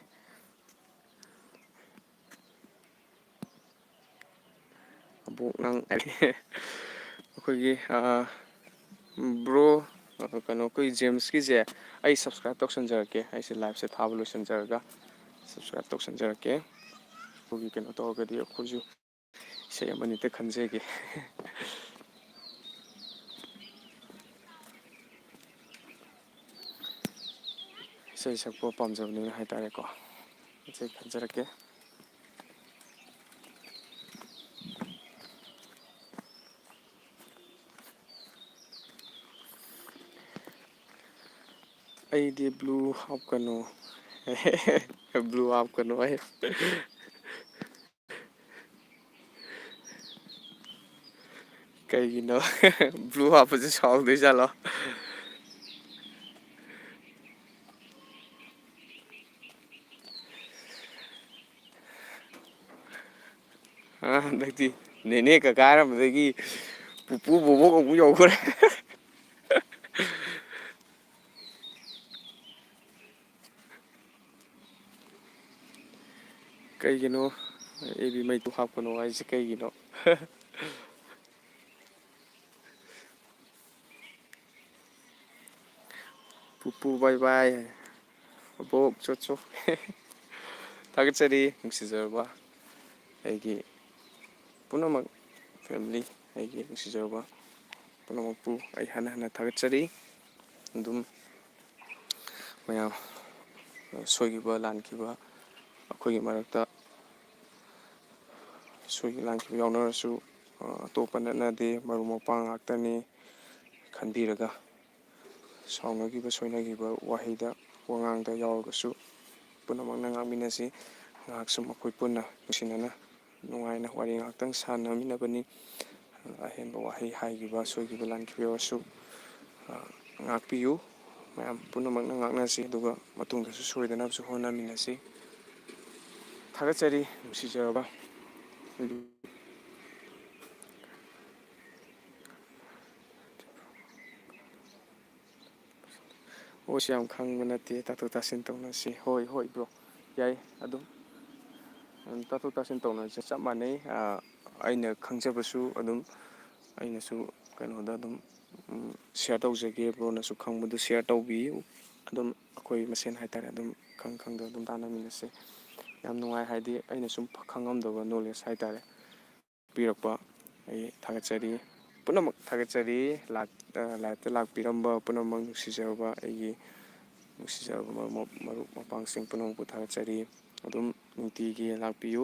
ꯑꯕꯣꯛ ꯅꯪ ꯑꯩꯈꯣꯏꯒꯤ, ꯑꯥ, ꯕ꯭ꯔꯣ, ꯑꯥ, ꯀꯩꯅꯣ, ꯑꯩꯈꯣꯏ ꯖꯦꯝꯁꯀꯤꯁꯦ ꯑꯩ subscribe ꯇꯧꯁꯟꯖꯔꯛꯀꯦ꯫ ꯑꯩꯁꯦ liveꯁꯦ ꯊꯥꯕ ꯂꯣꯏꯁꯟꯖꯔꯒ subscribe ꯇꯧꯁꯟꯖꯔꯛꯀꯦ꯫ ꯑꯩꯈꯣꯏꯒꯤ ꯀꯩꯅꯣ ꯇꯧꯔꯒꯗꯤ ꯑꯩꯈꯣꯏꯁꯨ ꯏꯁꯩ ꯑꯃꯅꯤꯇ ꯈꯟꯖꯒꯦ꯫ ꯏꯁꯩ ꯁꯛꯄ ꯄꯥꯝꯖꯕꯅꯤꯅ ꯍꯥꯏꯇꯥꯔꯦꯀꯣ꯫ ꯏꯁꯩ ꯈꯟꯖꯔꯛꯀꯦ꯫ ꯑꯩꯗꯤ blue ꯍꯥꯞꯀꯅꯨ꯫ Blue ꯍꯥꯞꯀꯅꯨ ꯑꯩ꯫ ꯀꯩꯒꯤꯅꯣ? Blue ꯍꯥꯞꯄꯁꯦ ꯁꯥꯎꯗꯣꯏ ꯖꯥꯠꯂꯣ? ꯑ, ꯍꯟꯗꯛꯇꯤ ꯅꯦꯅꯦ ꯀꯀꯥ ꯍꯥꯏꯔꯝꯕꯗꯒꯤ ꯄꯨꯄꯨ ꯕꯣꯕꯣꯛ ꯑꯃꯨꯛ ꯌꯧꯈ꯭ꯔꯦ꯫ ꯀꯩꯒꯤꯅꯣ ꯑꯦ ꯕꯤ ꯃꯩꯇꯨ ꯍꯥꯞꯀꯅꯣ ꯍꯥꯏꯁꯦ ꯀꯩꯒꯤꯅꯣ? ꯄꯨꯄꯨ bye bye꯫ ꯑꯕꯣꯛ ꯆꯣ ꯆꯣ꯫ ꯊꯥꯒꯠꯆꯔꯤ ꯅꯨꯡꯁꯤꯖꯔꯕ ꯑꯩꯒꯤ ꯄꯨꯝꯅꯃꯛ family, ꯑꯩꯒꯤ ꯅꯨꯡꯁꯤꯖꯔꯕ ꯄꯨꯝꯅꯃꯛꯄꯨ ꯑꯩ ꯍꯟꯅ ꯍꯟꯅ ꯊꯥꯒꯠꯆꯔꯤ꯫ ꯑꯗꯨꯝ ꯃꯌꯥꯝ ꯁꯣꯏꯈꯤꯕ ꯂꯥꯟꯈꯤꯕ ꯑꯩꯈꯣꯏꯒꯤ ꯃꯔꯛꯇ ꯁꯣꯏꯈꯤꯕ ꯂꯥꯟꯈꯤꯕ ꯌꯥꯎꯅꯔꯁꯨ, ꯑ, ꯑꯇꯣꯞꯄ ꯅꯠꯅꯗꯦ, ꯃꯔꯨꯞ ꯃꯄꯥꯡ ꯉꯥꯛꯇꯅꯤ ꯈꯟꯕꯤꯔꯒ ꯁꯥꯎꯅꯈꯤꯕ ꯁꯣꯏꯅꯈꯤꯕ ꯋꯥꯍꯩꯗ ꯋꯥꯉꯥꯡꯗ ꯌꯥꯎꯔꯒꯁꯨ ꯄꯨꯝꯅꯃꯛꯅ ꯉꯥꯛꯃꯤꯟꯅꯁꯤ꯫ ꯉꯥꯏꯍꯥꯛ ꯁꯨꯝ ꯑꯩꯈꯣꯏ ꯄꯨꯟꯅ ꯅꯨꯡꯁꯤꯅꯅ ꯅꯨꯡꯉꯥꯏꯅ ꯋꯥꯔꯤ ꯉꯥꯛꯇꯪ ꯁꯥꯟꯅꯃꯤꯟꯅꯕꯅꯤ꯫ ꯑꯍꯦꯟꯕ ꯋꯥꯍꯩ ꯍꯥꯏꯈꯤꯕ ꯁꯣꯏꯈꯤꯕ ꯂꯥꯟꯈꯤꯕ ꯌꯥꯎꯔꯁꯨ, ꯑ, ꯉꯥꯛꯄꯤꯌꯨ꯫ ꯃꯌꯥꯝ ꯄꯨꯝꯅꯃꯛꯅ ꯉꯥꯛꯅꯁꯤ, ꯑꯗꯨꯒ ꯃꯇꯨꯡꯗꯁꯨ ꯁꯣꯏꯗꯅꯕꯁꯨ ꯍꯣꯠꯅꯃꯤꯟꯅꯁꯤ꯫ ꯊꯥꯒꯠꯆꯔꯤ ꯅꯨꯡꯁꯤꯖꯔꯕ꯫ ꯄꯣꯠꯁꯨ ꯌꯥꯝ ꯈꯪꯕ ꯅꯠꯇꯦ, ꯇꯥꯊꯣꯛ ꯇꯥꯁꯤꯟ ꯇꯧꯅꯁꯤ꯫ ꯍꯣꯏ, ꯍꯣꯏ, bro, ꯌꯥꯏ꯫ ꯑꯗꯨꯝ, ꯎꯝ, ꯇꯥꯊꯣꯛ ꯇꯥꯁꯤꯟ ꯇꯧꯅꯁꯤ, ꯆꯞ ꯃꯥꯟꯅꯩ꯫ ꯑ, ꯑꯩꯅ ꯈꯪꯖꯕꯁꯨ ꯑꯗꯨꯝ ꯑꯩꯅꯁꯨ ꯀꯩꯅꯣꯗ ꯑꯗꯨꯝ, ꯎꯝ, share ꯇꯧꯖꯒꯦ, bro ꯅꯁꯨ ꯈꯪꯕꯗꯨ share ꯇꯧꯕꯤꯌꯨ꯫ ꯑꯗꯨꯝ ꯑꯩꯈꯣꯏ ꯃꯁꯦꯟ ꯍꯥꯏꯇꯥꯔꯦ, ꯑꯗꯨꯝ ꯈꯪ ꯈꯪꯗ ꯑꯗꯨꯝ ꯇꯥꯟꯅꯃꯤꯟꯅꯁꯦ꯫ ꯌꯥꯝ ꯅꯨꯡꯉꯥꯏ, ꯍꯥꯏꯗꯤ ꯑꯩꯅ ꯁꯨꯝ ꯈꯪꯉꯝꯗꯕ knowledge ꯍꯥꯏꯇꯥꯔꯦ꯫ ꯄꯤꯔꯛꯄ ꯑꯩ ꯊꯥꯒꯠꯆꯔꯤ꯫ ꯄꯨꯝꯅꯃꯛ ꯊꯥꯒꯠꯆꯔꯤ꯫ ꯂꯥꯛ-, ꯑ, live ꯇ ꯂꯥꯛꯄꯤꯔꯝꯕ ꯄꯨꯝꯅꯃꯛ, ꯅꯨꯡꯁꯤꯖꯔꯕ ꯑꯩꯒꯤ ꯅꯨꯡꯁꯤꯖꯔꯕ ꯃꯔꯨꯞ, ꯃꯔꯨꯞ ꯃꯄꯥꯡꯁꯤꯡ ꯄꯨꯝꯅꯃꯛꯄꯨ ꯊꯥꯒꯠꯆꯔꯤ꯫ ꯑꯗꯨꯝ ꯅꯨꯡꯇꯤꯒꯤ ꯂꯥꯛꯄꯤꯌꯨ꯫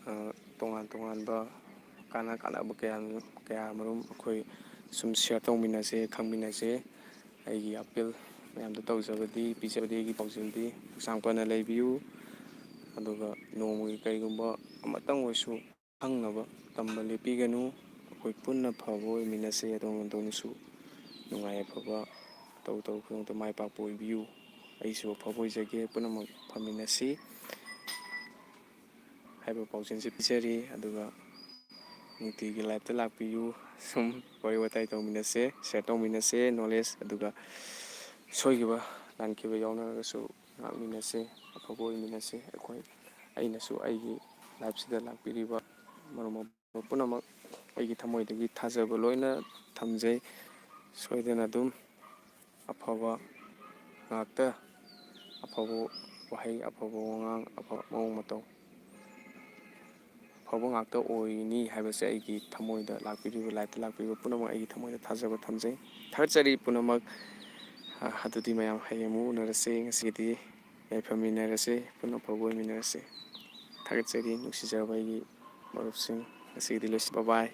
ꯑ, ꯇꯣꯉꯥꯟ ꯇꯣꯉꯥꯟꯕ ꯀꯥꯟꯅ ꯀꯥꯟꯅꯕ ꯀꯌꯥ, ꯀꯌꯥ ꯃꯔꯨꯝ ꯑꯩꯈꯣꯏ ꯁꯨꯝ share ꯇꯧꯃꯤꯟꯅꯁꯦ, ꯈꯪꯃꯤꯟꯅꯁꯦ꯫ ꯑꯩꯒꯤ ꯑꯄꯤꯜ ꯃꯌꯥꯝꯗꯣ ꯇꯧꯖꯕꯗꯤ, ꯄꯤꯖꯕꯗꯤ ꯑꯩꯒꯤ ꯄꯥꯎꯖꯦꯜꯗꯤ ꯍꯛꯆꯥꯡ ꯐꯅ ꯂꯩꯕꯤꯌꯨ꯫ ꯑꯗꯨꯒ ꯅꯣꯡꯃꯒꯤ ꯀꯔꯤꯒꯨꯝꯕ ꯑꯃꯇꯪ ꯑꯣꯏꯁꯨ ꯈꯪꯅꯕ ꯇꯝꯕ ꯂꯦꯞꯄꯤꯒꯅꯨ꯫ ꯑꯩꯈꯣꯏ ꯄꯨꯟꯅ ꯐꯕ ꯑꯣꯏꯃꯤꯟꯅꯁꯦ꯫ ꯑꯗꯣꯝ ꯑꯗꯣꯝꯁꯨ ꯅꯨꯡꯉꯥꯏ ꯌꯥꯏꯐꯕ ꯇꯧ ꯇꯧ ꯈꯨꯗꯤꯡꯃꯛꯇ ꯃꯥꯏ ꯄꯥꯛꯄ ꯑꯣꯏꯕꯤꯌꯨ꯫ ꯑꯩꯁꯨ ꯑꯐꯕ ꯑꯣꯏꯖꯒꯦ꯫ ꯄꯨꯝꯅꯃꯛ ꯐꯃꯤꯟꯅꯁꯤ ꯍꯥꯏꯕ ꯄꯥꯎꯖꯦꯜꯁꯤ ꯄꯤꯖꯔꯤ꯫ ꯑꯗꯨꯒ ꯅꯨꯡꯇꯤꯒꯤ live ꯇ ꯂꯥꯛꯄꯤꯌꯨ꯫ ꯁꯨꯝ ꯋꯥꯔꯤ ꯋꯥꯇꯥꯏ ꯇꯧꯃꯤꯟꯅꯁꯦ, share ꯇꯧꯃꯤꯟꯅꯁꯦ knowledge꯫ ꯑꯗꯨꯒ ꯁꯣꯏꯈꯤꯕ ꯂꯥꯟꯈꯤꯕ ꯌꯥꯎꯅꯔꯒꯁꯨ ꯉꯥꯛꯃꯤꯟꯅꯁꯦ, ꯑꯐꯕ ꯑꯣꯏꯃꯤꯟꯅꯁꯦ꯫ ꯑꯩꯈꯣꯏ, ꯑꯩꯅꯁꯨ ꯑꯩꯒꯤ live ꯁꯤꯗ ꯂꯥꯛꯄꯤꯔꯤꯕ ꯃꯔꯨꯞ ꯃꯄꯥꯡ ꯄꯨꯝꯅꯃꯛ ꯑꯩꯒꯤ ꯊꯃꯣꯏꯗꯒꯤ ꯊꯥꯖꯕ ꯂꯣꯏꯅ ꯊꯝꯖꯩ꯫ ꯁꯣꯏꯗꯅ ꯑꯗꯨꯝ ꯑꯐꯕ ꯉꯥꯛꯇ, ꯑꯐꯕ ꯋꯥꯍꯩ, ꯑꯐꯕ ꯋꯥꯉꯥꯡ, ꯑꯐꯕ ꯃꯑꯣꯡ ꯃꯇꯧ, ꯑꯐꯕ ꯉꯥꯛꯇ ꯑꯣꯏꯅꯤ ꯍꯥꯏꯕꯁꯦ ꯑꯩꯒꯤ ꯊꯃꯣꯏꯗ, ꯂꯥꯛꯄꯤꯔꯤꯕ live ꯇ ꯂꯥꯛꯄꯤꯔꯤꯕ ꯄꯨꯝꯅꯃꯛ ꯑꯩꯒꯤ ꯊꯃꯣꯏꯗ ꯊꯥꯖꯕ ꯊꯝꯖꯩ꯫ ꯊꯥꯒꯠꯆꯔꯤ ꯄꯨꯝꯅꯃꯛ꯫ ꯑ, ꯑꯗꯨꯗꯤ ꯃꯌꯥꯝ ꯍꯌꯦꯡ ꯑꯃꯨꯛ ꯎꯅꯔꯁꯦ꯫ ꯉꯁꯤꯒꯤꯗꯤ ꯌꯥꯏꯐꯃꯤꯟꯅꯔꯁꯦ, ꯄꯨꯟꯅ ꯑꯐꯕ ꯑꯣꯏꯃꯤꯟꯅꯔꯁꯦ꯫ ꯊꯥꯒꯠꯆꯔꯤ, ꯅꯨꯡꯁꯤꯖꯔꯕ ꯑꯩꯒꯤ ꯃꯔꯨꯞꯁꯤꯡ꯫ ꯉꯁꯤꯒꯤꯗꯤ ꯂꯣꯏꯁꯤ-, bye bye꯫